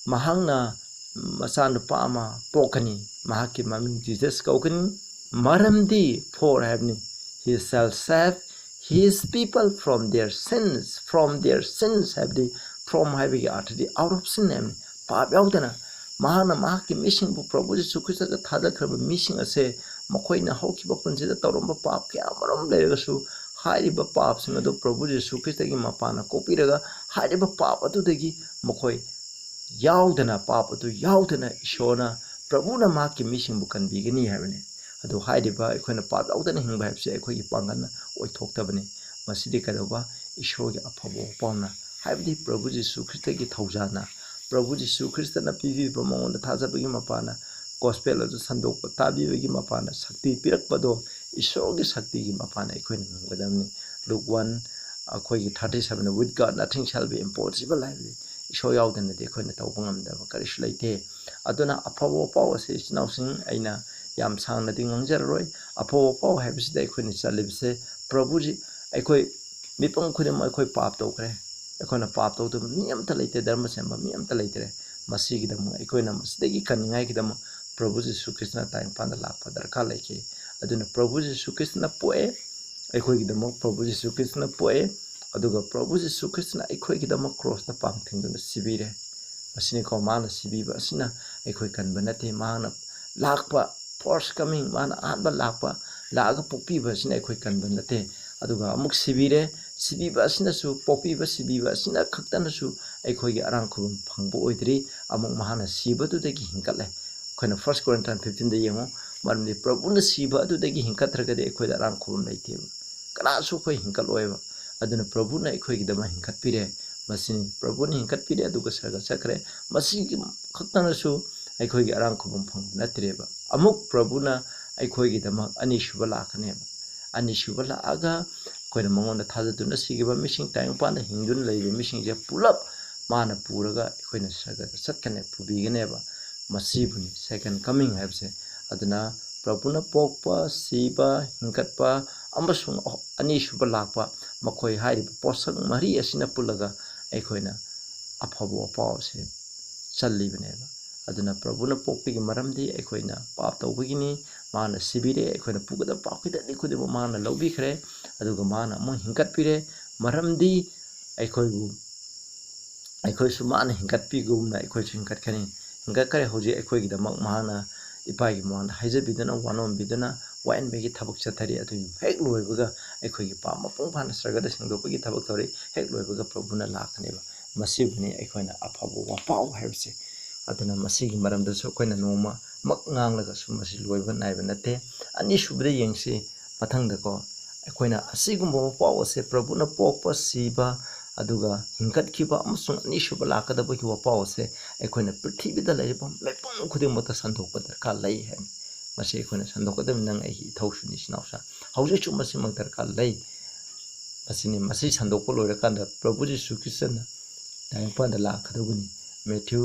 ꯃꯍꯥꯛꯅ ꯃꯆꯥꯅꯨꯄꯥ ꯑꯃ ꯄꯣꯛꯀꯅꯤ, ꯃꯍꯥꯛꯀꯤ ꯃꯃꯤꯡ ꯖꯤꯖꯁ ꯀꯧꯒꯅꯤ꯫ ꯃꯔꯝꯗꯤ, for ꯍꯥꯏꯕꯅꯤ, he shall save his people from their sins, from their sins ꯍꯥꯏꯕꯗꯤ from ꯍꯥꯏꯕꯒꯤ ꯑꯥꯔꯊꯗꯤ out of sin ꯍꯥꯏꯕꯅꯤ, ꯄꯥꯞ ꯌꯥꯎꯗꯅ꯫ ꯃꯍꯥꯛꯅ ꯃꯍꯥꯛꯀꯤ ꯃꯤꯁꯤꯡꯕꯨ ꯄ꯭ꯔꯚꯨ ꯖꯤꯁꯨ ꯈ꯭ꯔꯤꯁꯇꯗ ꯊꯥꯖꯈ꯭ꯔꯕ ꯃꯤꯁꯤꯡ ꯑꯁꯦ ꯃꯈꯣꯏꯅ ꯍꯧꯈꯤꯕ ꯄꯨꯟꯁꯤꯗ ꯇꯧꯔꯝꯕ ꯄꯥꯞ ꯀꯌꯥ ꯑꯃꯔꯣꯝ ꯂꯩꯔꯒꯁꯨ, ꯍꯥꯏꯔꯤꯕ ꯄꯥꯞꯁꯤꯡ ꯑꯗꯨ ꯄ꯭ꯔꯚꯨ ꯖꯤꯁꯨ ꯈ꯭ꯔꯤꯁꯇꯒꯤ ꯃꯄꯥꯟꯅ ꯀꯣꯛꯄꯤꯔꯒ, ꯍꯥꯏꯔꯤꯕ ꯄꯥꯞ ꯑꯗꯨꯗꯒꯤ ꯃꯈꯣꯏ ꯌꯥꯎꯗꯅ, ꯄꯥꯞ ꯑꯗꯨ ꯌꯥꯎꯗꯅ ꯏꯁꯣꯔꯅ, ꯄ꯭ꯔꯚꯨꯅ ꯃꯍꯥꯛꯀꯤ ꯃꯤꯁꯤꯡꯕꯨ ꯀꯟꯕꯤꯒꯅꯤ ꯍꯥꯏꯕꯅꯤ꯫ ꯑꯗꯨ ꯍꯥꯏꯔꯤꯕ ꯑꯩꯈꯣꯏꯅ ꯄꯥꯞ ꯌꯥꯎꯗꯅ ꯍꯤꯡꯕ ꯍꯥꯏꯕꯁꯤ ꯑꯩꯈꯣꯏꯒꯤ ꯄꯥꯡꯒꯜꯅ ꯑꯣꯏꯊꯣꯛꯇꯕꯅꯤ꯫ ꯃꯁꯤꯗꯤ ꯀꯩꯗꯧꯕ? ꯏꯁꯣꯔꯒꯤ ꯑꯐꯕ ꯄꯥꯎꯅ, ꯍꯥꯏꯕꯗꯤ ꯄ꯭ꯔꯚꯨ ꯖꯤꯁꯨ ꯈ꯭ꯔꯤꯁꯇꯒꯤ ꯊꯧꯖꯥꯜꯅ, ꯄ꯭ꯔꯚꯨ ꯖꯤꯁꯨ ꯈ꯭ꯔꯤꯁꯇꯅ ꯄꯤꯕꯤꯕ, ꯃꯉꯣꯟꯗ ꯊꯥꯖꯕꯒꯤ ꯃꯄꯥꯟꯅ, ꯒꯣꯁꯄꯦꯜ ꯑꯗꯨ ꯁꯟꯗꯣꯛꯄ ꯇꯥꯕꯤꯕꯒꯤ ꯃꯄꯥꯟꯅ ꯁꯛꯇꯤ ꯄꯤꯔꯛꯄꯗꯣ ꯏꯁꯣꯔꯒꯤ ꯁꯛꯇꯤꯒꯤ ꯃꯄꯥꯟꯅ ꯑꯩꯈꯣꯏꯅ ꯉꯝꯒꯗꯕꯅꯤ꯫ ꯂꯨꯛ ꯋꯥꯟ, ꯑꯩꯈꯣꯏꯒꯤ thirty seven, "With God nothing shall be impossible" ꯍꯥꯏꯕꯗꯤ ꯏꯁꯣꯔ ꯌꯥꯎꯗꯅꯗꯤ ꯑꯩꯈꯣꯏꯅ ꯇꯧꯕ ꯉꯝꯗꯕ ꯀꯔꯤꯁꯨ ꯂꯩꯇꯦ꯫ ꯑꯗꯨꯅ ꯑꯐꯕ ꯄꯥꯎ ꯑꯁꯤ, ꯏꯆꯤꯟ ꯏꯅꯥꯎꯁꯤꯡ, ꯑꯩꯅ ꯌꯥꯝ ꯁꯥꯡꯅꯗꯤ ꯉꯥꯡꯖꯔꯔꯣꯏ꯫ ꯑꯐꯕ ꯄꯥꯎ ꯍꯥꯏꯕꯁꯤꯗ ꯑꯩꯈꯣꯏꯅ ꯆꯠꯂꯤꯕꯁꯦ, ꯄ꯭ꯔꯚꯨꯖꯤ, ꯑꯩꯈꯣꯏ ꯃꯤꯄꯨꯝ ꯈꯨꯗꯤꯡꯃꯛ ꯑꯩꯈꯣꯏ ꯄꯥꯞ ꯇꯧꯈ꯭ꯔꯦ꯫ ꯑꯩꯈꯣꯏꯅ ꯄꯥꯞ ꯇꯧꯗꯕ ꯃꯤ ꯑꯃꯠꯇ ꯂꯩꯇꯦ, ꯙꯔꯃ ꯁꯦꯝꯕ ꯃꯤ ꯑꯃꯠꯇ ꯂꯩꯇ꯭ꯔꯦ꯫ ꯃꯁꯤꯒꯤꯗꯃꯛ ꯑꯩꯈꯣꯏꯅ ꯃꯁꯤꯗꯒꯤ ꯀꯟꯅꯤꯡꯉꯥꯏꯒꯤꯗꯃꯛ ꯄ꯭ꯔꯚꯨ ꯖꯤꯁꯨ ꯈ꯭ꯔꯤꯁꯇꯅ ꯇꯥꯏꯕꯪꯄꯥꯟꯗ ꯂꯥꯛꯄ ꯗꯔꯀꯥꯔ ꯂꯩꯈꯤ꯫ ꯑꯗꯨꯅ ꯄ꯭ꯔꯚꯨ ꯖꯤꯁꯨ ꯈ꯭ꯔꯤꯁꯇꯅ ꯄꯣꯛꯑꯦ, ꯑꯩꯈꯣꯏꯒꯤꯗꯃꯛ ꯄ꯭ꯔꯚꯨ ꯖꯤꯁꯨ ꯈ꯭ꯔꯤꯁꯇꯅ ꯄꯣꯛꯑꯦ, ꯑꯗꯨꯒ ꯄ꯭ꯔꯚꯨ ꯖꯤꯁꯨ ꯈ꯭ꯔꯤꯁꯇꯅ ꯑꯩꯈꯣꯏꯒꯤꯗꯃꯛ ꯀ꯭ꯔꯣꯁꯇ ꯄꯥꯡ ꯊꯤꯡꯗꯨꯅ ꯁꯤꯕꯤꯔꯦ꯫ ꯃꯁꯤꯅꯤꯀꯣ, ꯃꯥꯅ ꯁꯤꯕꯤꯕ ꯑꯁꯤꯅ ꯑꯩꯈꯣꯏ ꯀꯟꯕ ꯅꯠꯇꯦ, ꯃꯍꯥꯛꯅ ꯂꯥꯛꯄ, ꯐꯥꯔꯁ ꯀꯃꯤꯡ, ꯃꯥꯅ ꯑꯍꯥꯟꯕ ꯂꯥꯛꯄ, ꯂꯥꯛꯑꯒ ꯄꯣꯛꯄꯤꯕ ꯑꯁꯤꯅ ꯑꯩꯈꯣꯏ ꯀꯟꯕ ꯅꯠꯇꯦ꯫ ꯑꯗꯨꯒ ꯑꯃꯨꯛ ꯁꯤꯕꯤꯔꯦ, ꯁꯤꯕꯤꯕ ꯑꯁꯤꯅꯁꯨ, ꯄꯣꯛꯄꯤꯕ, ꯁꯤꯕꯤꯕ ꯑꯁꯤꯅ ꯈꯛꯇꯅꯁꯨ ꯑꯩꯈꯣꯏꯒꯤ ꯑꯔꯥꯡ ꯈꯨꯕꯝ ꯐꯪꯕ ꯑꯣꯏꯗ꯭ꯔꯤ, ꯑꯃꯨꯛ ꯃꯍꯥꯛꯅ ꯁꯤꯕꯗꯨꯗꯒꯤ ꯍꯤꯡꯒꯠꯂꯦ꯫ ꯑꯩꯈꯣꯏꯅ ꯐꯥꯔꯁ ꯀꯣꯔꯤꯟꯊꯤꯌꯟ ꯐꯤꯐꯇꯤꯟꯗ ꯌꯦꯡꯉꯨ, ꯃꯔꯝꯗꯤ ꯄ꯭ꯔꯚꯨꯅ ꯁꯤꯕ ꯑꯗꯨꯗꯒꯤ ꯍꯤꯡꯒꯠꯇ꯭ꯔꯒꯗꯤ ꯑꯩꯈꯣꯏꯗ ꯑꯔꯥꯡ ꯈꯨꯕꯝ ꯂꯩꯇꯦꯕ, ꯀꯅꯥꯁꯨ ꯑꯩꯈꯣꯏ ꯍꯤꯡꯒꯠꯂꯣꯏꯕ꯫ ꯑꯗꯨꯅ ꯄ꯭ꯔꯚꯨꯅ ꯑꯩꯈꯣꯏꯒꯤꯗꯃꯛ ꯍꯤꯡꯒꯠꯄꯤꯔꯦ꯫ ꯃꯁꯤꯅꯤ, ꯄ꯭ꯔꯚꯨꯅ ꯍꯤꯡꯒꯠꯄꯤꯔꯦ ꯑꯗꯨꯒ ꯁꯔꯒ ꯆꯠꯈ꯭ꯔꯦ꯫ ꯃꯁꯤꯒꯤ ꯈꯛꯇꯅꯁꯨ ꯑꯩꯈꯣꯏꯒꯤ ꯑꯔꯥꯡ ꯈꯨꯕꯝ ꯐꯪꯕ ꯅꯠꯇ꯭ꯔꯦꯕ꯫ ꯑꯃꯨꯛ ꯄ꯭ꯔꯚꯨꯅ ꯑꯩꯈꯣꯏꯒꯤꯗꯃꯛ ꯑꯅꯤꯁꯨꯕ ꯂꯥꯛꯀꯅꯦꯕ꯫ ꯑꯅꯤꯁꯨꯕ ꯂꯥꯛꯑꯒ ꯑꯩꯈꯣꯏꯅ ꯃꯉꯣꯟꯗ ꯊꯥꯖꯗꯨꯅ ꯁꯤꯈꯤꯕ ꯃꯤꯁꯤꯡ, ꯇꯥꯏꯕꯪꯄꯥꯟꯗ ꯍꯤꯡꯗꯨꯅ ꯂꯩꯔꯤꯕ ꯃꯤꯁꯤꯡꯁꯦ ꯄꯨꯂꯞ ꯃꯥꯅ ꯄꯨꯔꯒ ꯑꯩꯈꯣꯏꯅ ꯁꯔꯒꯗ ꯆꯠꯀꯅꯦ, ꯄꯨꯕꯤꯒꯅꯦꯕ꯫ ꯃꯁꯤꯕꯨꯅꯤ ꯁꯦꯀꯦꯟ ꯀꯃꯤꯡ ꯍꯥꯏꯕꯁꯦ꯫ ꯑꯗꯨꯅ ꯄ꯭ꯔꯚꯨꯅ ꯄꯣꯛꯄ, ꯁꯤꯕ, ꯍꯤꯡꯒꯠꯄ ꯑꯃꯁꯨꯡ ꯑꯅꯤꯁꯨꯕ ꯂꯥꯛꯄ, ꯃꯈꯣꯏ ꯍꯥꯏꯔꯤꯕ ꯄꯣꯠꯁꯛ ꯃꯔꯤ ꯑꯁꯤꯅ ꯄꯨꯜꯂꯒ ꯑꯩꯈꯣꯏꯅ ꯑꯐꯕ ꯋꯥꯄꯥꯎ ꯑꯁꯤ ꯆꯜꯂꯤꯕꯅꯦꯕ꯫ ꯑꯗꯨꯅ ꯄ꯭ꯔꯚꯨꯅ ꯄꯣꯛꯄꯒꯤ ꯃꯔꯝꯗꯤ ꯑꯩꯈꯣꯏꯅ ꯄꯥꯞ ꯇꯧꯕꯒꯤꯅꯤ꯫ ꯃꯥꯅ ꯁꯤꯕꯤꯔꯦ, ꯑꯩꯈꯣꯏꯅ ꯄꯨꯒꯗꯕ ꯄꯥꯞꯀꯤ ꯗꯟꯗꯤ ꯈꯨꯗꯤꯡꯃꯛ ꯃꯥꯅ ꯂꯧꯕꯤꯈ꯭ꯔꯦ꯫ ꯑꯗꯨꯒ ꯃꯥꯅ ꯑꯃꯨꯛ ꯍꯤꯡꯒꯠꯄꯤꯔꯦ, ꯃꯔꯝꯗꯤ ꯑꯩꯈꯣꯏꯕꯨ, ꯑꯩꯈꯣꯏꯁꯨ ꯃꯥꯅ ꯍꯤꯡꯒꯠꯄꯤꯒꯨꯝꯅ ꯑꯩꯈꯣꯏꯁꯨ ꯍꯤꯡꯒꯠꯀꯅꯤ꯫ ꯍꯤꯡꯒꯠꯈ꯭ꯔꯦ꯫ ꯍꯧꯖꯤꯛ ꯑꯩꯈꯣꯏꯒꯤꯗꯃꯛ ꯃꯍꯥꯛꯅ ꯏꯄꯥꯒꯤ ꯃꯃꯥꯡꯗ ꯍꯥꯏꯖꯕꯤꯗꯨꯅ, ꯋꯥꯅꯣꯝꯕꯤꯗꯨꯅ, ꯋꯥꯌꯦꯟꯕꯒꯤ ꯊꯕꯛ ꯆꯠꯊꯔꯤ꯫ ꯑꯗꯨ ꯍꯦꯛ ꯂꯣꯏꯕꯒ ꯑꯩꯈꯣꯏꯒꯤ ꯄꯥꯞ ꯃꯄꯨꯡ ꯐꯥꯅ ꯁꯔꯒꯗ ꯁꯦꯡꯗꯣꯛꯄꯒꯤ ꯊꯕꯛ ꯇꯧꯔꯤ꯫ ꯍꯦꯛ ꯂꯣꯏꯕꯒ ꯄ꯭ꯔꯚꯨꯅ ꯂꯥꯛꯀꯅꯦꯕ꯫ ꯃꯁꯤꯕꯨꯅꯤ ꯑꯩꯈꯣꯏꯅ ꯑꯐꯕ ꯋꯥꯄꯥꯎ ꯍꯥꯏꯕꯁꯦ꯫ ꯑꯗꯨꯅ ꯃꯁꯤꯒꯤ ꯃꯔꯝꯗꯁꯨ ꯑꯩꯈꯣꯏꯅ ꯅꯣꯡꯃꯃꯛ ꯉꯥꯡꯂꯒꯁꯨ ꯃꯁꯤ ꯂꯣꯏꯕ ꯅꯥꯏꯕ ꯅꯠꯇꯦ꯫ ꯑꯅꯤꯁꯨꯕꯗ ꯌꯦꯡꯁꯤ꯫ ꯃꯊꯪꯗꯀꯣ, ꯑꯩꯈꯣꯏꯅ ꯑꯁꯤꯒꯨꯝꯕ ꯋꯥꯄꯥꯎ ꯑꯁꯦ, ꯄ꯭ꯔꯚꯨꯅ ꯄꯣꯛꯄ, ꯁꯤꯕ, ꯑꯗꯨꯒ ꯍꯤꯡꯒꯠꯈꯤꯕ ꯑꯃꯁꯨꯡ ꯑꯅꯤꯁꯨꯕ ꯂꯥꯛꯀꯗꯕꯒꯤ ꯋꯥꯄꯥꯎ ꯑꯁꯦ ꯑꯩꯈꯣꯏꯅ ꯄ꯭ꯔꯤꯊꯤꯕꯤꯗ ꯂꯩꯔꯤꯕ ꯃꯤꯄꯨꯝ ꯈꯨꯗꯤꯡꯃꯛꯇ ꯁꯟꯗꯣꯛꯄ ꯗꯔꯀꯥꯔ ꯂꯩ ꯍꯥꯏꯕꯅꯤ꯫ ꯃꯁꯤ ꯑꯩꯈꯣꯏꯅ ꯁꯟꯗꯣꯛꯀꯗꯕꯅꯤ꯫ ꯅꯪ ꯑꯩꯒꯤ ꯏꯊꯧꯁꯨꯅꯤ, ꯏꯆꯤꯟ ꯏꯅꯥꯎꯁꯥ꯫ ꯍꯧꯖꯤꯛꯁꯨ ꯃꯁꯤꯃꯛ ꯗꯔꯀꯥꯔ ꯂꯩ꯫ ꯃꯁꯤꯅꯤ, ꯃꯁꯤ ꯁꯟꯗꯣꯛꯄ ꯂꯣꯏꯔꯀꯥꯟꯗ ꯄ꯭ꯔꯚꯨ ꯖꯤꯁꯨ ꯈ꯭ꯔꯤꯁꯇꯅ ꯇꯥꯏꯕꯪꯄꯥꯟꯗ ꯂꯥꯛꯀꯗꯧꯕꯅꯤ꯫ ꯃꯦꯊ꯭ꯌꯨ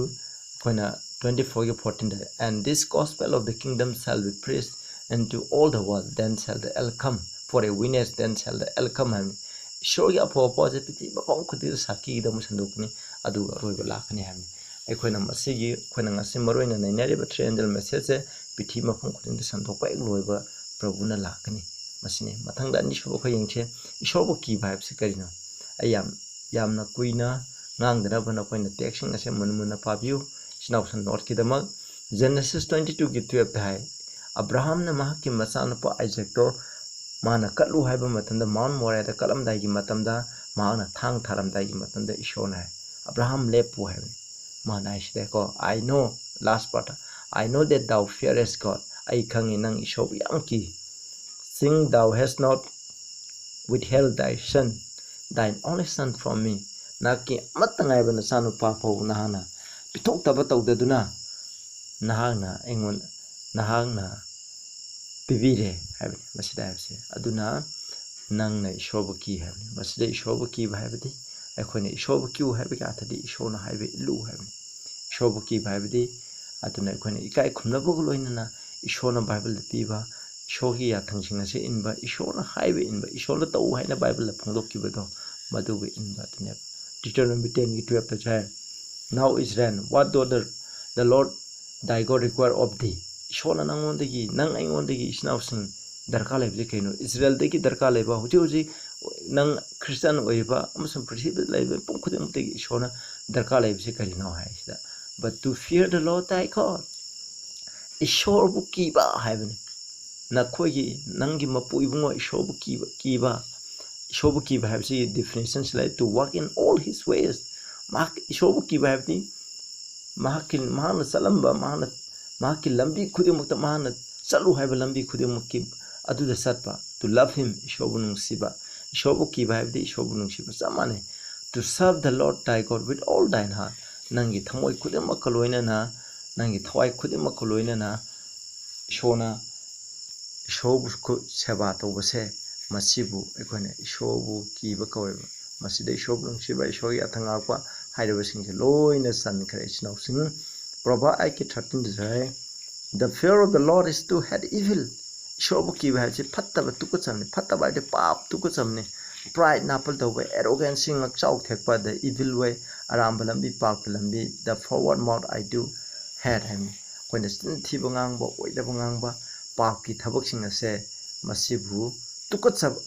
ꯑꯩꯈꯣꯏꯅ twenty fourꯒꯤ fourteenꯗ, "And this gospel of the kingdom shall be preached unto all the world, then shall the end come, for a witness, then shall the end come" ꯍꯥꯏꯕꯅꯤ꯫ ꯏꯁꯣꯔꯒꯤ ꯑꯐꯕ ꯄꯥꯎꯁꯦ ꯄ꯭ꯔꯤꯊꯤꯕꯤ ꯃꯐꯝ ꯈꯨꯗꯤꯡꯗ ꯁꯥꯈꯤꯒꯤꯗꯃꯛ ꯁꯟꯗꯣꯛꯀꯅꯤ, ꯑꯗꯨꯒ ꯑꯔꯣꯏꯕ ꯂꯥꯛꯀꯅꯤ ꯍꯥꯏꯕꯅꯤ꯫ ꯑꯩꯈꯣꯏꯅ ꯃꯁꯤꯒꯤ, ꯑꯩꯈꯣꯏꯅ ꯉꯁꯤ ꯃꯔꯨ ꯑꯣꯏꯅ ꯅꯩꯅꯔꯤꯕ three angel messageꯁꯦ ꯄ꯭ꯔꯤꯊꯤꯕꯤ ꯃꯐꯝ ꯈꯨꯗꯤꯡꯗ ꯁꯟꯗꯣꯛꯄ ꯍꯦꯛ ꯂꯣꯏꯕ ꯄ꯭ꯔꯚꯨꯅ ꯂꯥꯛꯀꯅꯤ꯫ ꯃꯁꯤꯅꯤ꯫ ꯃꯊꯪꯗ ꯑꯅꯤꯁꯨꯕ ꯑꯩꯈꯣꯏ ꯌꯦꯡꯁꯦ, ꯏꯁꯣꯔꯕꯨ ꯀꯤꯕ ꯍꯥꯏꯕꯁꯤ ꯀꯔꯤꯅꯣ? ꯑꯩ ꯌꯥꯝ, ꯌꯥꯝꯅ ꯀꯨꯏꯅ ꯉꯥꯡꯗꯅꯕ ꯅꯈꯣꯏꯅ textꯁꯤꯡ ꯑꯁꯦ ꯃꯨꯟꯅ ꯃꯨꯟꯅ ꯄꯥꯕꯤꯌꯨ꯫ ꯏꯆꯤꯟ ꯏꯅꯥꯎꯁꯤꯡ noteꯀꯤꯗꯃꯛ Genesis twenty twoꯒꯤ twelveꯇ ꯍꯥꯏ, "ꯑꯕ꯭ꯔꯥꯍꯥꯝꯅ ꯃꯍꯥꯛꯀꯤ ꯃꯆꯥꯅꯨꯄꯥ ꯑꯥꯏꯖꯦꯛꯇꯣ ꯃꯥꯅ ꯀꯠꯂꯨ ꯍꯥꯏꯕ ꯃꯇꯝꯗ, Mount Moriahꯗ ꯀꯠꯂꯝꯗꯥꯏꯒꯤ ꯃꯇꯝꯗ, ꯃꯍꯥꯛꯅ ꯊꯥꯡ ꯊꯥꯔꯝꯗꯥꯏꯒꯤ ꯃꯇꯝꯗ ꯏꯁꯣꯔꯅ ꯍꯥꯏ, 'ꯑꯕ꯭ꯔꯥꯍꯥꯝ, ꯂꯦꯞꯄꯨ' ꯍꯥꯏꯕꯅꯤ꯫ ꯃꯥꯅ ꯍꯥꯏꯁꯤꯗꯀꯣ, "I know", last part, "I know that thou fearest God", ꯑꯩ ꯈꯪꯉꯤ ꯅꯪ ꯏꯁꯣꯔꯕꯨ ꯌꯥꯝ ꯀꯤ꯫ "Seeing thou hast not withheld thy son, thine only son from me", ꯅꯍꯥꯛꯀꯤ ꯑꯃꯠꯇ ꯉꯥꯏꯕ ꯅꯆꯥꯅꯨꯄꯥ ꯐꯥꯎ ꯅꯍꯥꯛꯅ ꯄꯤꯊꯣꯛꯇꯕ ꯇꯧꯗꯗꯨꯅ, ꯅꯍꯥꯛꯅ ꯑꯩꯉꯣꯟꯗ, ꯅꯍꯥꯛꯅ ꯄꯤꯕꯤꯔꯦ ꯍꯥꯏꯕꯅꯤ ꯃꯁꯤꯗ ꯍꯥꯏꯕꯁꯦ꯫ ꯑꯗꯨꯅ ꯅꯪꯅ ꯏꯁꯣꯔꯕꯨ ꯀꯤ ꯍꯥꯏꯕꯅꯤ꯫ ꯃꯁꯤꯗ ꯏꯁꯣꯔꯕꯨ ꯀꯤꯕ ꯍꯥꯏꯕꯗꯤ ꯑꯩꯈꯣꯏꯅ ꯏꯁꯣꯔꯕꯨ ꯀꯤꯌꯨ ꯍꯥꯏꯕꯒꯤ ꯑꯥꯔꯊꯗꯤ ꯏꯁꯣꯔꯅ ꯍꯥꯏꯕ ꯏꯜꯂꯨ ꯍꯥꯏꯕꯅꯤ꯫ ꯏꯁꯣꯔꯕꯨ ꯀꯤꯕ ꯍꯥꯏꯕꯗꯤ ꯑꯗꯨꯅ ꯑꯩꯈꯣꯏꯅ ꯏꯀꯥꯏ ꯈꯨꯝꯅꯕꯒ ꯂꯣꯏꯅꯅ ꯏꯁꯣꯔꯅ ꯕꯥꯏꯕꯜꯗ ꯄꯤꯕ, ꯏꯁꯣꯔꯒꯤ ꯌꯥꯊꯪꯁꯤꯡ ꯑꯁꯤ ꯏꯟꯕ, ꯏꯁꯣꯔꯅ ꯍꯥꯏꯕ ꯏꯟꯕ, ꯏꯁꯣꯔꯅ ꯇꯧ ꯍꯥꯏꯅ ꯕꯥꯏꯕꯜꯗ ꯐꯣꯡꯗꯣꯛꯈꯤꯕꯗꯁꯨ ꯃꯗꯨꯕꯨ ꯏꯟꯕ ꯑꯗꯨꯅꯦꯕ꯫ Deuteronomy ten ꯒꯤ twelve ꯇꯁꯨ ꯍꯥꯏ, "Now Israel, what does the, the Lord thy God require of thee?" ꯏꯁꯣꯔꯅ ꯅꯪꯉꯣꯟꯗꯒꯤ, ꯅꯪ ꯑꯩꯉꯣꯟꯗꯒꯤ, ꯏꯆꯤꯟ ꯏꯅꯥꯎꯁꯤꯡ ꯗꯔꯀꯥꯔ ꯂꯩꯕꯁꯦ ꯀꯩꯅꯣ? ꯏꯁꯔꯥꯌꯦꯜꯗꯒꯤ ꯗꯔꯀꯥꯔ ꯂꯩꯕ, ꯍꯧꯖꯤꯛ ꯍꯧꯖꯤꯛ ꯅꯪ ꯈ꯭ꯔꯤꯁꯇꯤꯌꯥꯟ ꯑꯣꯏꯔꯤꯕ ꯑꯃꯁꯨꯡ ꯄ꯭ꯔꯤꯊꯤꯕꯤꯗ ꯂꯩꯔꯤꯕ ꯃꯤꯄꯨꯝ ꯈꯨꯗꯤꯡꯃꯛꯇꯒꯤ ꯏꯁꯣꯔꯅ ꯗꯔꯀꯥꯔ ꯂꯩꯕꯁꯦ ꯀꯔꯤꯅꯣ ꯍꯥꯏꯁꯤꯗ, "But to fear the Lord thy God." ꯏꯁꯣꯔꯕꯨ ꯀꯤꯕ ꯍꯥꯏꯕꯅꯤ꯫ ꯅꯈꯣꯏꯒꯤ, ꯅꯪꯒꯤ ꯃꯄꯨ ꯏꯕꯨꯡꯉꯣ ꯏꯁꯣꯔꯕꯨ ꯀꯤꯕ, ꯀꯤꯕ, ꯏꯁꯣꯔꯕꯨ ꯀꯤꯕ ꯍꯥꯏꯕꯁꯤ definition ꯁꯤ ꯂꯩ, "To walk in all his ways." ꯃꯍꯥꯛ, ꯏꯁꯣꯔꯕꯨ ꯀꯤꯕ ꯍꯥꯏꯕꯗꯤ ꯃꯍꯥꯛꯀꯤ, ꯃꯍꯥꯛꯅ ꯆꯠꯂꯝꯕ, ꯃꯍꯥꯛꯅ, ꯃꯍꯥꯛꯀꯤ ꯂꯝꯕꯤ ꯈꯨꯗꯤꯡꯃꯛꯇ, ꯃꯍꯥꯛꯅ ꯆꯠꯂꯨ ꯍꯥꯏꯕ ꯂꯝꯕꯤ ꯈꯨꯗꯤꯡꯃꯛꯀꯤ ꯑꯗꯨꯗ ꯆꯠꯄ, "To love him", ꯏꯁꯣꯔꯕꯨ ꯅꯨꯡꯁꯤꯕ꯫ ꯏꯁꯣꯔꯕꯨ ꯀꯤꯕ ꯍꯥꯏꯕꯗꯤ ꯏꯁꯣꯔꯕꯨ ꯅꯨꯡꯁꯤꯕ ꯆꯞ ꯃꯥꯟꯅꯩ꯫ "To serve the Lord thy God with all thine heart", ꯅꯪꯒꯤ ꯊꯃꯣꯏ ꯈꯨꯗꯤꯡꯃꯛꯀ ꯂꯣꯏꯅꯅ, ꯅꯪꯒꯤ ꯊꯋꯥꯏ ꯈꯨꯗꯤꯡꯃꯛꯀ ꯂꯣꯏꯅꯅ ꯏꯁꯣꯔꯅ, ꯏꯁꯣꯔꯕꯨ ꯈꯨ-, ꯁꯦꯕꯥ ꯇꯧꯕꯁꯦ, ꯃꯁꯤꯕꯨ ꯑꯩꯈꯣꯏꯅ ꯏꯁꯣꯔꯕꯨ ꯀꯤꯕ ꯀꯧꯋꯦꯕ꯫ ꯃꯁꯤꯗ ꯏꯁꯣꯔꯕꯨ ꯅꯨꯡꯁꯤꯕ, ꯏꯁꯣꯔꯒꯤ ꯌꯥꯊꯪ ꯉꯥꯛꯄ ꯍꯥꯏꯔꯤꯕꯁꯤꯡꯁꯦ ꯂꯣꯏꯅ ꯆꯟꯈ꯭ꯔꯦ, ꯏꯆꯤꯟ ꯏꯅꯥꯎꯁꯤꯡ꯫ Proverbs eight ꯒꯤ thirteen ꯗꯁꯨ ꯍꯥꯏ, "The fear of the Lord is to hate evil." ꯏꯁꯣꯔꯕꯨ ꯀꯤꯕ ꯍꯥꯏꯕꯁꯤ ꯐꯠꯇꯕ ꯇꯨꯀꯠꯆꯕꯅꯤ꯫ ꯐꯠꯇꯕ ꯍꯥꯏꯕꯗꯤ ꯄꯥꯞ ꯇꯨꯀꯠꯆꯕꯅꯤ꯫ Pride, ꯅꯥꯄꯜ ꯇꯧꯕ, arrogancy, ꯉꯛꯆꯥꯎ ꯊꯦꯛꯄ, the evil way, ꯑꯔꯥꯟꯕ ꯂꯝꯕꯤ, ꯄꯥꯞꯀꯤ ꯂꯝꯕꯤ, "The forward mouth I do hate" ꯍꯥꯏꯕꯅꯤ꯫ ꯑꯩꯈꯣꯏꯅ ꯆꯤꯟ ꯊꯤꯕ ꯉꯥꯡꯕ, ꯑꯣꯏꯗꯕ ꯉꯥꯡꯕ, ꯄꯥꯞꯀꯤ ꯊꯕꯛꯁꯤꯡ ꯑꯁꯦ, ꯃꯁꯤꯕꯨ ꯇꯨꯀꯠꯆꯕ,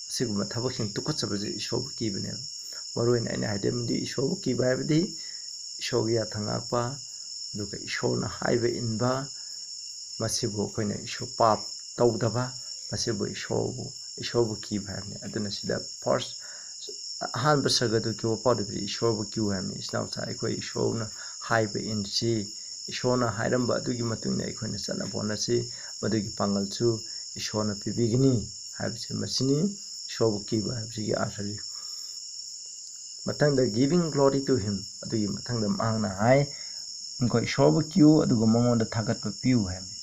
ꯑꯁꯤꯒꯨꯝꯕ ꯊꯕꯛꯁꯤꯡ ꯇꯨꯀꯠꯆꯕꯁꯤ ꯏꯁꯣꯔꯕꯨ ꯀꯤꯕꯅꯦꯕ꯫ ꯃꯔꯨꯑꯣꯏꯅ ꯑꯩꯅ ꯍꯥꯏꯖꯅꯤꯡꯕꯗꯤ ꯏꯁꯣꯔꯕꯨ ꯀꯤꯕ ꯍꯥꯏꯕꯗꯤ ꯏꯁꯣꯔꯒꯤ ꯌꯥꯊꯪ ꯉꯥꯛꯄ, ꯑꯗꯨꯒ ꯏꯁꯣꯔꯅ ꯍꯥꯏꯕ ꯏꯟꯕ, ꯃꯁꯤꯕꯨ ꯑꯩꯈꯣꯏꯅ ꯏꯁꯣꯔ ꯄꯥꯞ ꯇꯧꯗꯕ, ꯃꯁꯤꯕꯨ ꯏꯁꯣꯔꯕꯨ, ꯏꯁꯣꯔꯕꯨ ꯀꯤꯕ ꯍꯥꯏꯕꯅꯤ꯫ ꯑꯗꯨꯅ ꯁꯤꯗ first, ꯑꯍꯥꯟꯕ ꯁꯔꯒꯗꯨ ꯀꯤꯌꯣ ꯄꯥꯎꯗꯕꯤ ꯏꯁꯣꯔꯕꯨ ꯀꯤꯌꯨ ꯍꯥꯏꯕꯅꯤ꯫ ꯏꯆꯤꯟ ꯏꯅꯥꯎꯁꯥ, ꯑꯩꯈꯣꯏ ꯏꯁꯣꯔꯅ ꯍꯥꯏꯕ ꯏꯟꯁꯤ, ꯏꯁꯣꯔꯅ ꯍꯥꯏꯔꯝꯕ ꯑꯗꯨꯒꯤ ꯃꯇꯨꯡ ꯏꯟꯅ ꯑꯩꯈꯣꯏꯅ ꯆꯠꯅꯕ ꯍꯣꯠꯅꯁꯤ, ꯃꯗꯨꯒꯤ ꯄꯥꯡꯒꯜꯁꯨ ꯏꯁꯣꯔꯅ ꯄꯤꯕꯤꯒꯅꯤ ꯍꯥꯏꯕꯁꯤ ꯃꯁꯤꯅꯤ꯫ ꯏꯁꯣꯔꯕꯨ ꯀꯤꯕ ꯍꯥꯏꯕꯁꯤꯒꯤ ꯑꯥꯔꯊꯁꯤ꯫ ꯃꯊꯪꯗ "Giving glory to him", ꯑꯗꯨꯒꯤ ꯃꯊꯪꯗ ꯃꯍꯥꯛꯅ ꯍꯥꯏ, "ꯅꯈꯣꯏ ꯏꯁꯣꯔꯕꯨ ꯀꯤꯌꯨ ꯑꯗꯨꯒ ꯃꯉꯣꯟꯗ ꯊꯥꯒꯠꯄ ꯄꯤꯌꯨ" ꯍꯥꯏꯕꯅꯤ꯫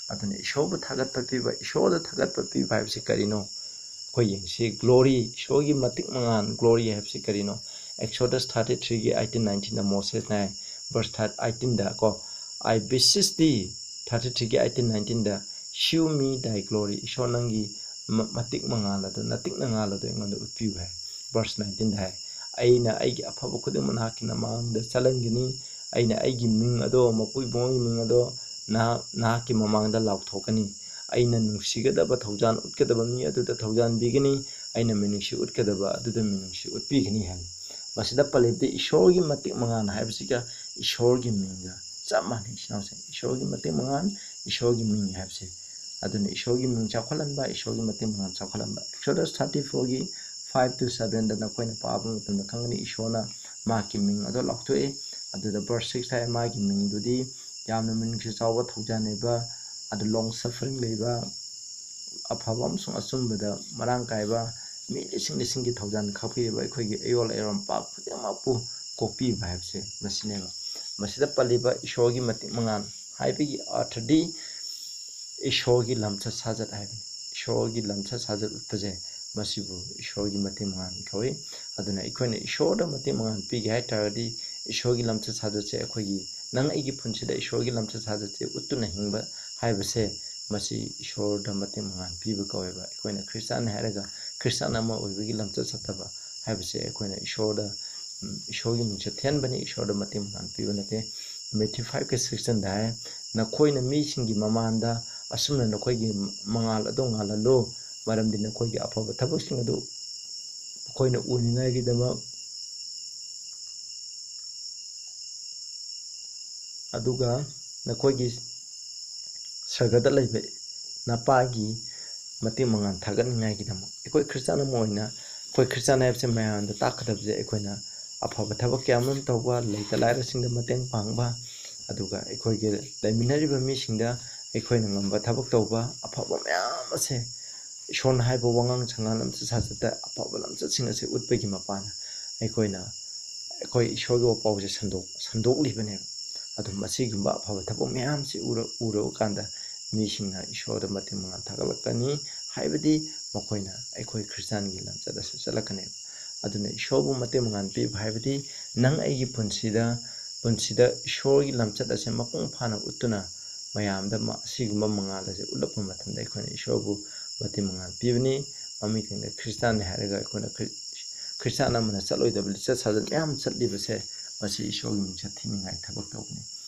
ꯑꯗꯨꯅ ꯏꯁꯣꯔꯕꯨ ꯊꯥꯒꯠꯄ ꯄꯤꯕ, ꯏꯁꯣꯔꯗ ꯊꯥꯒꯠꯄ ꯄꯤꯕ ꯍꯥꯏꯕꯁꯤ ꯀꯔꯤꯅꯣ? ꯑꯩꯈꯣꯏ ꯌꯦꯡꯁꯤ, glory, ꯏꯁꯣꯔꯒꯤ ꯃꯇꯤꯛ ꯃꯉꯥꯜ, glory ꯍꯥꯏꯕꯁꯤ ꯀꯔꯤꯅꯣ? Exodus thirty three ꯒꯤ eighteen nineteen ꯗ ꯃꯣꯁꯦꯁꯅ ꯍꯥꯏ, verse thirty, eighteen ꯗ ꯀꯣ, "I beseech thee, thirty threeꯒꯤ eighteen nineteenꯗ, "Shew me thy glory", ꯏꯁꯣꯔ ꯅꯪꯒꯤ ꯃ-, ꯃꯇꯤꯛ ꯃꯉꯥꯜ ꯑꯗꯨ, ꯅꯇꯤꯛ ꯅꯉꯥꯜ ꯑꯗꯨ ꯑꯩꯉꯣꯟꯗ ꯎꯠꯄꯤꯌꯨ ꯍꯥꯏ꯫ Verse nineteenꯗ ꯍꯥꯏ, "ꯑꯩꯅ ꯑꯩꯒꯤ ꯑꯐꯕ ꯈꯨꯗꯤꯡꯃꯛ ꯅꯍꯥꯛꯀꯤ ꯅꯃꯥꯡꯗ ꯆꯠꯍꯟꯒꯅꯤ꯫ ꯑꯩꯅ ꯑꯩꯒꯤ ꯃꯤꯡ ꯑꯗꯣ, ꯃꯄꯨ ꯏꯕꯨꯡꯒꯤ ꯃꯤꯡ ꯑꯗꯣ ꯅꯍꯥꯛ, ꯅꯍꯥꯛꯀꯤ ꯃꯃꯥꯡꯗ ꯂꯥꯎꯊꯣꯛꯀꯅꯤ꯫ ꯑꯩꯅ ꯅꯨꯡꯁꯤꯒꯗꯕ ꯊꯧꯖꯥꯟ ꯎꯠꯀꯗꯕ ꯃꯤ ꯑꯗꯨꯗ ꯊꯧꯖꯥꯟ ꯄꯤꯒꯅꯤ꯫ ꯑꯩꯅ ꯃꯤꯅꯨꯡꯁꯤ ꯎꯠꯀꯗꯕ ꯑꯗꯨꯗ ꯃꯤꯅꯨꯡꯁꯤ ꯎꯠꯄꯤꯒꯅꯤ" ꯍꯥꯏ꯫ ꯃꯁꯤꯗ ꯄꯜꯂꯤꯕꯗꯤ ꯏꯁꯣꯔꯒꯤ ꯃꯇꯤꯛ ꯃꯉꯥꯜ ꯍꯥꯏꯕꯁꯤꯒ ꯏꯁꯣꯔꯒꯤ ꯃꯤꯡꯒ ꯆꯞ ꯃꯥꯟꯅꯩ, ꯏꯆꯤꯟ ꯏꯅꯥꯎꯁꯤꯡ꯫ ꯏꯁꯣꯔꯒꯤ ꯃꯇꯤꯛ ꯃꯉꯥꯜ, ꯏꯁꯣꯔꯒꯤ ꯃꯤꯡ ꯍꯥꯏꯕꯁꯦ꯫ ꯑꯗꯨꯅ ꯏꯁꯣꯔꯒꯤ ꯃꯤꯡ ꯆꯥꯎꯈꯠꯍꯟꯕ, ꯏꯁꯣꯔꯒꯤ ꯃꯇꯤꯛ ꯃꯉꯥꯜ ꯆꯥꯎꯈꯠꯍꯟꯕ꯫ Exodus thirty fourꯒꯤ five to sevenꯗ ꯅꯈꯣꯏꯅ ꯄꯥꯕ ꯃꯇꯝꯗ ꯈꯪꯒꯅꯤ, ꯏꯁꯣꯔꯅ ꯃꯍꯥꯛꯀꯤ ꯃꯤꯡ ꯑꯗꯣ ꯂꯥꯎꯊꯣꯛꯏ꯫ ꯑꯗꯨꯗ verse six ꯍꯥꯏ, ꯃꯥꯒꯤ ꯃꯤꯡꯗꯨꯗꯤ ꯌꯥꯝꯅ ꯃꯤꯅꯨꯡꯁꯤ ꯆꯥꯎꯕ, ꯊꯧꯖꯥꯟ ꯂꯩꯕ, ꯑꯗꯨ long suffering ꯂꯩꯕ, ꯑꯐꯕ ꯑꯃꯁꯨꯡ ꯑꯆꯨꯝꯕꯗ ꯃꯔꯥꯡ ꯀꯥꯏꯕ, ꯃꯤ ꯂꯤꯁꯤꯡ ꯂꯤꯁꯤꯡꯒꯤ ꯊꯧꯖꯥꯟ ꯈꯥꯛꯄꯤꯔꯤꯕ ꯑꯩꯈꯣꯏꯒꯤ ꯑꯌꯣꯜ ꯑꯌꯣꯟ ꯄꯥꯞ ꯈꯨꯗꯤꯡꯃꯛꯄꯨ ꯀꯣꯛꯄꯤꯕ ꯍꯥꯏꯕꯁꯦ ꯃꯁꯤꯅꯦꯕ꯫ ꯃꯁꯤꯗ ꯄꯜꯂꯤꯕ ꯏꯁꯣꯔꯒꯤ ꯃꯇꯤꯛ ꯃꯉꯥꯜ ꯍꯥꯏꯕꯒꯤ ꯑꯔꯊꯗꯤ ꯏꯁꯣꯔꯒꯤ ꯂꯝꯆꯠ ꯁꯥꯖꯠ ꯍꯥꯏꯕꯅꯤ꯫ ꯏꯁꯣꯔꯒꯤ ꯂꯝꯆꯠ ꯁꯥꯖꯠ ꯎꯠꯄꯁꯦ, ꯃꯁꯤꯕꯨ ꯏꯁꯣꯔꯒꯤ ꯃꯇꯤꯛ ꯃꯉꯥꯜ ꯀꯧꯏ꯫ ꯑꯗꯨꯅ ꯑꯩꯈꯣꯏꯅ ꯏꯁꯣꯔꯗ ꯃꯇꯤꯛ ꯃꯉꯥꯜ ꯄꯤꯒꯦ ꯍꯥꯏ ꯇꯥꯔꯒꯗꯤ, ꯏꯁꯣꯔꯒꯤ ꯂꯝꯆꯠ ꯁꯥꯖꯠꯁꯦ ꯑꯩꯈꯣꯏꯒꯤ, ꯅꯪ ꯑꯩꯒꯤ ꯄꯨꯟꯁꯤꯗ ꯏꯁꯣꯔꯒꯤ ꯂꯝꯆꯠ ꯁꯥꯖꯠꯁꯦ ꯎꯠꯇꯨꯅ ꯍꯤꯡꯕ ꯍꯥꯏꯕꯁꯦ, ꯃꯁꯤ ꯏꯁꯣꯔꯗ ꯃꯇꯤꯛ ꯃꯉꯥꯜ ꯄꯤꯕ ꯀꯧꯋꯦꯕ꯫ ꯑꯩꯈꯣꯏꯅ ꯈ꯭ꯔꯤꯁꯇꯥꯟꯅꯤ ꯍꯥꯏꯔꯒ ꯈ꯭ꯔꯤꯁꯇꯥꯟ ꯑꯃ ꯑꯣꯏꯕꯒꯤ ꯂꯝꯆꯠ ꯆꯠꯇꯕ ꯍꯥꯏꯕꯁꯦ ꯑꯩꯈꯣꯏꯅ ꯏꯁꯣꯔꯗ, ꯎꯝ, ꯏꯁꯣꯔꯒꯤ ꯃꯤꯡꯆꯠ ꯊꯤꯍꯟꯕꯅꯤ, ꯏꯁꯣꯔꯗ ꯃꯇꯤꯛ ꯃꯉꯥꯜ ꯄꯤꯕ ꯅꯠꯇꯦ꯫ Matthew fiveꯀ sixꯇ ꯍꯥꯏ, "ꯅꯈꯣꯏꯅ ꯃꯤꯁꯤꯡꯒꯤ ꯃꯃꯥꯡꯗ ꯑꯁꯨꯝꯅ ꯅꯈꯣꯏꯒꯤ ꯃꯉꯥꯜ ꯑꯗꯨ ꯉꯥꯜꯍꯜꯂꯨ, ꯃꯔꯝꯗꯤ ꯅꯈꯣꯏꯒꯤ ꯑꯐꯕ ꯊꯕꯛꯁꯤꯡ ꯑꯗꯨ ꯃꯈꯣꯏꯅ ꯎꯅꯤꯡꯉꯥꯏꯒꯤꯗꯃꯛ, ꯑꯗꯨꯒ ꯅꯈꯣꯏꯒꯤ ꯁꯔꯒꯗ ꯂꯩꯕ ꯅꯄꯥꯒꯤ ꯃꯇꯤꯛ ꯃꯉꯥꯜ ꯊꯥꯒꯠꯅꯤꯡꯉꯥꯏꯒꯤꯗꯃꯛ"꯫ ꯑꯩꯈꯣꯏ ꯈ꯭ꯔꯤꯁꯇꯥꯟ ꯑꯃ ꯑꯣꯏꯅ, ꯑꯩꯈꯣꯏ ꯈ꯭ꯔꯤꯁꯇꯥꯟ ꯍꯥꯏꯕꯁꯦ ꯃꯌꯥꯝꯗ ꯇꯥꯛꯀꯗꯕꯁꯦ, ꯑꯩꯈꯣꯏꯅ ꯑꯐꯕ ꯊꯕꯛ ꯀꯌꯥ ꯑꯃ ꯇꯧꯕ, ꯂꯩꯇ ꯂꯥꯏꯔꯁꯤꯡꯗ ꯃꯇꯦꯡ ꯄꯥꯡꯕ, ꯑꯗꯨꯒ ꯑꯩꯈꯣꯏꯒꯤ ꯂꯩꯃꯤꯟꯅꯔꯤꯕ ꯃꯤꯁꯤꯡꯗ ꯑꯩꯈꯣꯏꯅ ꯉꯝꯕ ꯊꯕꯛ ꯇꯧꯕ, ꯑꯐꯕ ꯃꯌꯥꯝ ꯑꯁꯦ, ꯏꯁꯣꯔꯅ ꯍꯥꯏꯕ ꯋꯥꯉꯥꯡ ꯁꯉꯥꯡ, ꯂꯝꯆꯠ ꯁꯥꯖꯠꯇ ꯑꯐꯕ ꯂꯝꯆꯠꯁꯤꯡ ꯑꯁꯦ ꯎꯠꯄꯒꯤ ꯃꯄꯥꯟꯅ, ꯑꯩꯈꯣꯏꯅ ꯑꯩꯈꯣꯏ ꯏꯁꯣꯔꯒꯤ ꯋꯥꯄꯥꯎꯁꯦ ꯁꯟꯗꯣꯛ-, ꯁꯟꯗꯣꯛꯂꯤꯕꯅꯦꯕ꯫ ꯑꯗꯨ ꯃꯁꯤꯒꯨꯝꯕ ꯑꯐꯕ ꯊꯕꯛ ꯃꯌꯥꯝꯁꯤ ꯎꯔ-, ꯎꯔꯕ ꯀꯥꯟꯗ ꯃꯤꯁꯤꯡꯅ ꯏꯁꯣꯔꯗ ꯃꯇꯤꯛ ꯃꯉꯥꯜ ꯊꯥꯒꯠꯂꯛꯀꯅꯤ, ꯍꯥꯏꯕꯗꯤ ꯃꯈꯣꯏꯅ ꯑꯩꯈꯣꯏ ꯈ꯭ꯔꯤꯁꯇꯥꯟꯒꯤ ꯂꯝꯆꯠ ꯑꯁꯤ ꯆꯠꯂꯛꯀꯅꯦꯕ꯫ ꯑꯗꯨꯅ ꯏꯁꯣꯔꯕꯨ ꯃꯇꯤꯛ ꯃꯉꯥꯜ ꯄꯤꯕ ꯍꯥꯏꯕꯗꯤ ꯅꯪ ꯑꯩꯒꯤ ꯄꯨꯟꯁꯤꯗ, ꯄꯨꯟꯁꯤꯗ ꯏꯁꯣꯔꯒꯤ ꯂꯝꯆꯠ ꯑꯁꯦ ꯃꯄꯨꯡ ꯐꯥꯅ ꯎꯠꯇꯨꯅ ꯃꯌꯥꯝꯗ ꯃ-, ꯑꯁꯤꯒꯨꯝꯕ ꯃꯉꯥꯜ ꯑꯁꯤ ꯎꯠꯂꯛꯄ ꯃꯇꯝꯗ ꯑꯩꯈꯣꯏꯅ ꯏꯁꯣꯔꯕꯨ ꯃꯇꯤꯛ ꯃꯉꯥꯜ ꯄꯤꯕꯅꯤ꯫ ꯃꯃꯤꯡ ꯈꯪꯗ ꯈ꯭ꯔꯤꯁꯇꯥꯟꯅꯤ ꯍꯥꯏꯔꯒ ꯑꯩꯈꯣꯏꯅ ꯈ꯭ꯔꯤ-, ꯈ꯭ꯔꯤꯁꯇꯥꯟ ꯑꯃꯅ ꯆꯠꯂꯣꯏꯗꯕ ꯂꯤꯆꯠ ꯁꯥꯖꯠ ꯃꯌꯥꯝ ꯆꯠꯂꯤꯕꯁꯦ, ꯃꯁꯤ ꯏꯁꯣꯔꯒꯤ ꯃꯤꯡꯆꯠ ꯊꯤꯅꯤꯡꯉꯥꯏ ꯊꯕꯛ ꯇꯧꯕꯅꯤ꯫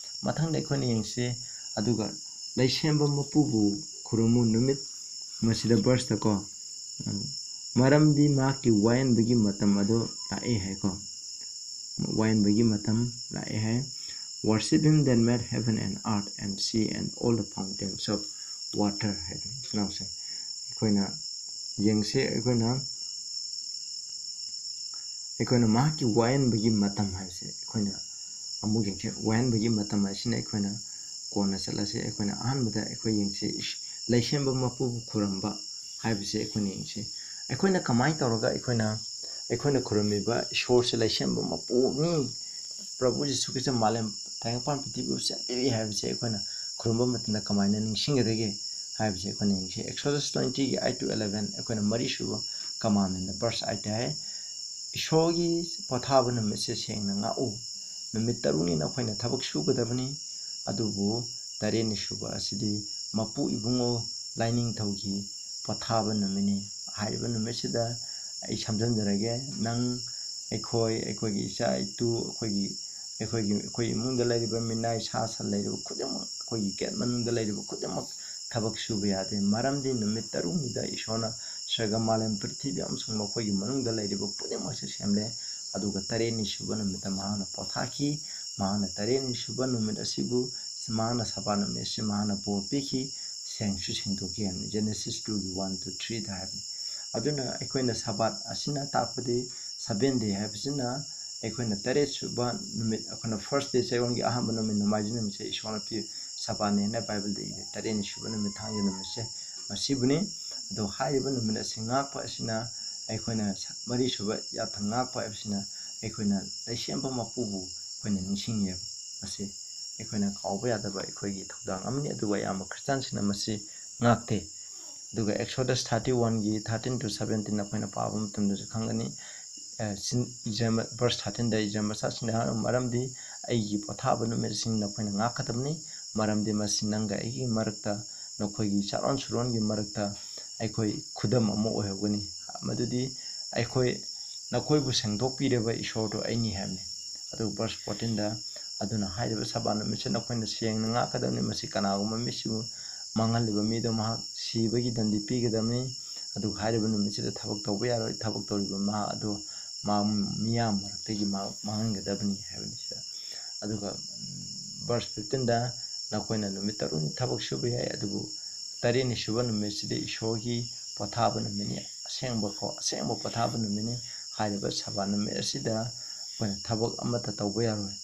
ꯃꯊꯪꯗ ꯑꯩꯈꯣꯏꯅ ꯌꯦꯡꯁꯤ, ꯑꯗꯨꯒ ꯂꯩꯁꯦꯝꯕ ꯃꯄꯨꯕꯨ ꯈꯨꯔꯨꯝꯃꯨ ꯅꯨꯃꯤꯠ, ꯃꯁꯤꯗ verse ꯇꯀꯣ, ꯎꯝ, ꯃꯔꯝꯗꯤ ꯃꯍꯥꯛꯀꯤ ꯋꯥꯌꯦꯟꯕꯒꯤ ꯃꯇꯝ ꯑꯗꯨ ꯂꯥꯛꯑꯦ ꯍꯥꯏꯀꯣ, ꯋꯥꯌꯦꯟꯕꯒꯤ ꯃꯇꯝ ꯂꯥꯛꯑꯦ ꯍꯥꯏ꯫ Worship him that made heaven and earth and sea and all the fountains of water ꯍꯥꯏꯗꯅ ꯏꯆꯤꯟ ꯏꯅꯥꯎꯁꯦ ꯑꯩꯈꯣꯏꯅ ꯌꯦꯡꯁꯦ꯫ ꯑꯩꯈꯣꯏꯅ, ꯑꯩꯈꯣꯏꯅ ꯃꯍꯥꯛꯀꯤ ꯋꯥꯌꯦꯟꯕꯒꯤ ꯃꯇꯝ ꯍꯥꯏꯕꯁꯦ ꯑꯩꯈꯣꯏꯅ ꯑꯃꯨꯛ ꯌꯦꯡꯁꯦ꯫ ꯋꯥꯌꯦꯟꯕꯒꯤ ꯃꯇꯝ ꯍꯥꯏꯁꯤꯅ ꯑꯩꯈꯣꯏꯅ ꯀꯣꯟꯅ ꯆꯠꯂꯁꯦ꯫ ꯑꯩꯈꯣꯏꯅ ꯑꯍꯥꯟꯕꯗ ꯑꯩꯈꯣꯏ ꯌꯦꯡꯁꯦ, ꯏꯁ-, ꯂꯩꯁꯦꯝꯕ ꯃꯄꯨꯕꯨ ꯈꯨꯔꯨꯝꯕ ꯍꯥꯏꯕꯁꯦ ꯑꯩꯈꯣꯏꯅ ꯌꯦꯡꯁꯦ꯫ ꯑꯩꯈꯣꯏꯅ ꯀꯃꯥꯏꯅ ꯇꯧꯔꯒ ꯑꯩꯈꯣꯏꯅ, ꯑꯩꯈꯣꯏꯅ ꯈꯨꯔꯨꯝꯃꯤꯕ ꯏꯁꯣꯔꯁꯦ ꯂꯩꯁꯦꯝꯕ ꯃꯄꯨꯅꯤ, ꯄ꯭ꯔꯚꯨ ꯖꯤꯁꯨ ꯈ꯭ꯔꯤꯁꯇ ꯃꯥꯂꯦꯝ ꯇꯥꯏꯕꯪꯄꯥꯟ ꯄ꯭ꯔꯤꯊꯤꯕꯤꯕꯨ ꯁꯦꯝꯕꯤꯔꯤ ꯍꯥꯏꯕꯁꯦ ꯑꯩꯈꯣꯏꯅ ꯈꯨꯔꯨꯝꯕ ꯃꯇꯝꯗ ꯀꯃꯥꯏꯅ ꯅꯤꯡꯁꯤꯡꯒꯗꯒꯦ ꯍꯥꯏꯕꯁꯦ ꯑꯩꯈꯣꯏꯅ ꯌꯦꯡꯁꯤ꯫ Exodus twentyꯒꯤ eight to eleven, ꯑꯩꯈꯣꯏꯅ ꯃꯔꯤꯁꯨꯕ commandment verse eight ꯍꯥꯏ, "ꯏꯁꯣꯔꯒꯤ ꯄꯣꯊꯥꯕ ꯅꯨꯃꯤꯠꯁꯦ ꯁꯦꯡꯅ ꯉꯥꯛꯎ꯫ ꯅꯨꯃꯤꯠ ꯇꯔꯨꯛꯅꯤ ꯅꯈꯣꯏꯅ ꯊꯕꯛ ꯁꯨꯒꯗꯕꯅꯤ, ꯑꯗꯨꯕꯨ ꯇꯔꯦꯠꯅꯤ ꯁꯨꯕ ꯑꯁꯤꯗꯤ ꯃꯄꯨ ꯏꯕꯨꯡꯉꯣ ꯂꯥꯏꯅꯤꯡꯊꯧꯒꯤ ꯄꯣꯊꯥꯕ ꯅꯨꯃꯤꯠꯅꯤ꯫ ꯍꯥꯏꯔꯤꯕ ꯅꯨꯃꯤꯠꯁꯤꯗ ꯑꯩ ꯁꯝꯖꯤꯟꯖꯔꯒꯦ, ꯅꯪ, ꯑꯩꯈꯣꯏ, ꯑꯩꯈꯣꯏꯒꯤ ꯏꯆꯥ ꯏꯇꯨ, ꯑꯩꯈꯣꯏꯒꯤ, ꯑꯩꯈꯣꯏꯒꯤ, ꯑꯩꯈꯣꯏ ꯏꯃꯨꯡꯗ ꯂꯩꯔꯤꯕ ꯃꯤꯅꯥꯏ ꯁꯥ ꯁꯟ ꯂꯩꯔꯤꯕ ꯈꯨꯗꯤꯡꯃꯛ, ꯑꯩꯈꯣꯏꯒꯤ gate ꯃꯅꯨꯡꯗ ꯂꯩꯔꯤꯕ ꯈꯨꯗꯤꯡꯃꯛ ꯊꯕꯛ ꯁꯨꯕ ꯌꯥꯗꯦ꯫ ꯃꯔꯝꯗꯤ ꯅꯨꯃꯤꯠ ꯇꯔꯨꯛꯅꯤꯗ ꯏꯁꯣꯔꯅ ꯁ꯭ꯋꯔꯒ ꯃꯥꯂꯦꯝ ꯄ꯭ꯔꯤꯊꯤꯕꯤ ꯑꯃꯁꯨꯡ ꯃꯈꯣꯏꯒꯤ ꯃꯅꯨꯡꯗ ꯂꯩꯔꯤꯕ ꯄꯨꯝꯅꯃꯛꯁꯦ ꯁꯦꯝꯂꯦ꯫ ꯑꯗꯨꯒ ꯇꯔꯦꯠꯅꯤ ꯁꯨꯕ ꯅꯨꯃꯤꯠꯇ ꯃꯍꯥꯛꯅ ꯄꯣꯊꯥꯈꯤ꯫ ꯃꯍꯥꯛꯅ ꯇꯔꯦꯠꯅꯤ ꯁꯨꯕ ꯅꯨꯃꯤꯠ ꯑꯁꯤꯕꯨ, ꯃꯍꯥꯛꯅ ꯁꯕꯥꯠ ꯅꯨꯃꯤꯠ ꯑꯁꯤ ꯃꯍꯥꯛꯅ ꯕꯣꯔ ꯄꯤꯈꯤ, ꯁꯦꯡꯁꯨ ꯁꯦꯡꯗꯣꯛꯈꯤ ꯍꯥꯏꯕꯅꯤ꯫ Genesis twoꯒꯤ one to threeꯗ ꯍꯥꯏꯕꯅꯤ꯫ ꯑꯗꯨꯅ ꯑꯩꯈꯣꯏꯅ ꯁꯕꯥꯠ ꯑꯁꯤꯅ ꯇꯥꯛꯄꯗꯤ seven day ꯍꯥꯏꯕꯁꯤꯅ ꯑꯩꯈꯣꯏꯅ ꯇꯔꯦꯠ ꯁꯨꯕ ꯅꯨꯃꯤꯠ, ꯑꯩꯈꯣꯏꯅ first day, ꯆꯌꯣꯜꯒꯤ ꯑꯍꯥꯟꯕ ꯅꯨꯃꯤꯠ, ꯅꯣꯡꯃꯥꯏꯖꯤꯡ ꯅꯨꯃꯤꯠꯁꯦ ꯏꯁꯣꯔꯅ ꯄꯤ-, ꯁꯕꯥꯠꯅꯦꯅ ꯕꯥꯏꯕꯜꯗ ꯏꯔꯦ꯫ ꯇꯔꯦꯠꯅꯤ ꯁꯨꯕ ꯅꯨꯃꯤꯠ, ꯊꯥꯡꯖ ꯅꯨꯃꯤꯠꯁꯦ ꯃꯁꯤꯕꯨꯅꯤ꯫ ꯑꯗꯣ ꯍꯥꯏꯔꯤꯕ ꯅꯨꯃꯤꯠ ꯑꯁꯤ ꯉꯥꯛꯄ ꯑꯁꯤꯅ ꯑꯩꯈꯣꯏꯅ ꯁ-, ꯃꯔꯤ ꯁꯨꯕ ꯌꯥꯊꯪ ꯉꯥꯛꯄ ꯍꯥꯏꯕꯁꯤꯅ ꯑꯩꯈꯣꯏꯅ ꯂꯩꯁꯦꯝꯕ ꯃꯄꯨꯕꯨ ꯑꯩꯈꯣꯏꯅ ꯅꯤꯡꯁꯤꯡꯉꯦꯕ꯫ ꯃꯁꯤ ꯑꯩꯈꯣꯏꯅ ꯀꯥꯎꯕ ꯌꯥꯗꯕ ꯑꯩꯈꯣꯏꯒꯤ ꯊꯧꯗꯥꯡ ꯑꯃꯅꯤ, ꯑꯗꯨꯒ ꯑꯌꯥꯝꯕ ꯈ꯭ꯔꯤꯁꯇꯥꯟꯁꯤꯡꯅ ꯃꯁꯤ ꯉꯥꯛꯇꯦ꯫ ꯑꯗꯨꯒ Exodus thirty-oneꯒꯤ thirteen to seventeen ꯑꯩꯈꯣꯏꯅ ꯄꯥꯕ ꯃꯇꯝꯗꯁꯨ ꯈꯪꯒꯅꯤ꯫ ꯑ, ꯁꯤꯟ-, ꯏꯖꯔ-, verse thirteenꯗ ꯏꯖꯔ ꯃꯆꯥꯁꯤꯡꯗ ꯍꯥꯏꯔ, "ꯃꯔꯝꯗꯤ ꯑꯩꯒꯤ ꯄꯣꯊꯥꯕ ꯅꯨꯃꯤꯠꯁꯤꯡ ꯅꯈꯣꯏꯅ ꯉꯥꯛꯀꯗꯕꯅꯤ, ꯃꯔꯝꯗꯤ ꯃꯁꯤ ꯅꯪꯒ ꯑꯩꯒꯤ ꯃꯔꯛꯇ, ꯅꯈꯣꯏꯒꯤ ꯆꯥꯔꯣꯟ ꯁꯨꯔꯣꯟꯒꯤ ꯃꯔꯛꯇ ꯑꯩꯈꯣꯏ ꯈꯨꯗꯝ ꯑꯃ ꯑꯣꯏꯍꯧꯒꯅꯤ꯫ ꯃꯗꯨꯗꯤ ꯑꯩꯈꯣꯏ ꯅꯈꯣꯏꯕꯨ ꯁꯦꯡꯗꯣꯛꯄꯤꯔꯕ ꯏꯁꯣꯔꯗꯨ ꯑꯩꯅꯤ ꯍꯥꯏꯕꯅꯤ꯫ ꯑꯗꯨꯒ verse fourteen ꯗ, "ꯑꯗꯨꯅ ꯍꯥꯏꯔꯤꯕ ꯁꯕꯥꯠ ꯅꯨꯃꯤꯠꯁꯤ ꯅꯈꯣꯏꯅ ꯁꯦꯡꯅ ꯉꯥꯛꯀꯗꯕꯅꯤ꯫ ꯃꯁꯤ ꯀꯅꯥꯒꯨꯝꯕ ꯃꯤꯁꯤꯕꯨ ꯃꯥꯡꯍꯜꯂꯤꯕ ꯃꯤꯗꯣ ꯃꯍꯥꯛ ꯁꯤꯕꯒꯤ ꯗꯟꯗꯤ ꯄꯤꯒꯗꯕꯅꯤ꯫ ꯑꯗꯨꯒ ꯍꯥꯏꯔꯤꯕ ꯅꯨꯃꯤꯠꯁꯤꯗ ꯊꯕꯛ ꯇꯧꯕ ꯌꯥꯔꯣꯏ꯫ ꯊꯕꯛ ꯇꯧꯔꯤꯕ ꯃꯍꯥꯛ ꯑꯗꯨ ꯃꯥ-, ꯃꯤꯌꯥꯝ ꯃꯔꯛꯇꯒꯤ ꯃꯥ ꯃꯥꯡꯍꯟꯒꯗꯕꯅꯤ" ꯍꯥꯏꯕꯅꯤ ꯁꯤꯗ꯫ ꯑꯗꯨꯒ, ꯎꯝ, verse fifteen ꯗ, "ꯅꯈꯣꯏꯅ ꯅꯨꯃꯤꯠ ꯇꯔꯨꯛꯅꯤ ꯊꯕꯛ ꯁꯨꯕ ꯌꯥꯏ, ꯑꯗꯨꯕꯨ ꯇꯔꯦꯠꯅꯤ ꯁꯨꯕ ꯅꯨꯃꯤꯠꯁꯤꯗꯤ ꯏꯁꯣꯔꯒꯤ ꯄꯣꯊꯥꯕ ꯅꯨꯃꯤꯠꯅꯤ, ꯑꯁꯦꯡꯕꯀꯣ, ꯑꯁꯦꯡꯕ ꯄꯣꯊꯥꯕ ꯅꯨꯃꯤꯠꯅꯤ꯫ ꯍꯥꯏꯔꯤꯕ ꯁꯕꯥꯠ ꯅꯨꯃꯤꯠ ꯑꯁꯤꯗ ꯑꯩꯈꯣꯏꯅ ꯊꯕꯛ ꯑꯃꯠꯇ ꯇꯧꯕ ꯌꯥꯔꯣꯏ꯫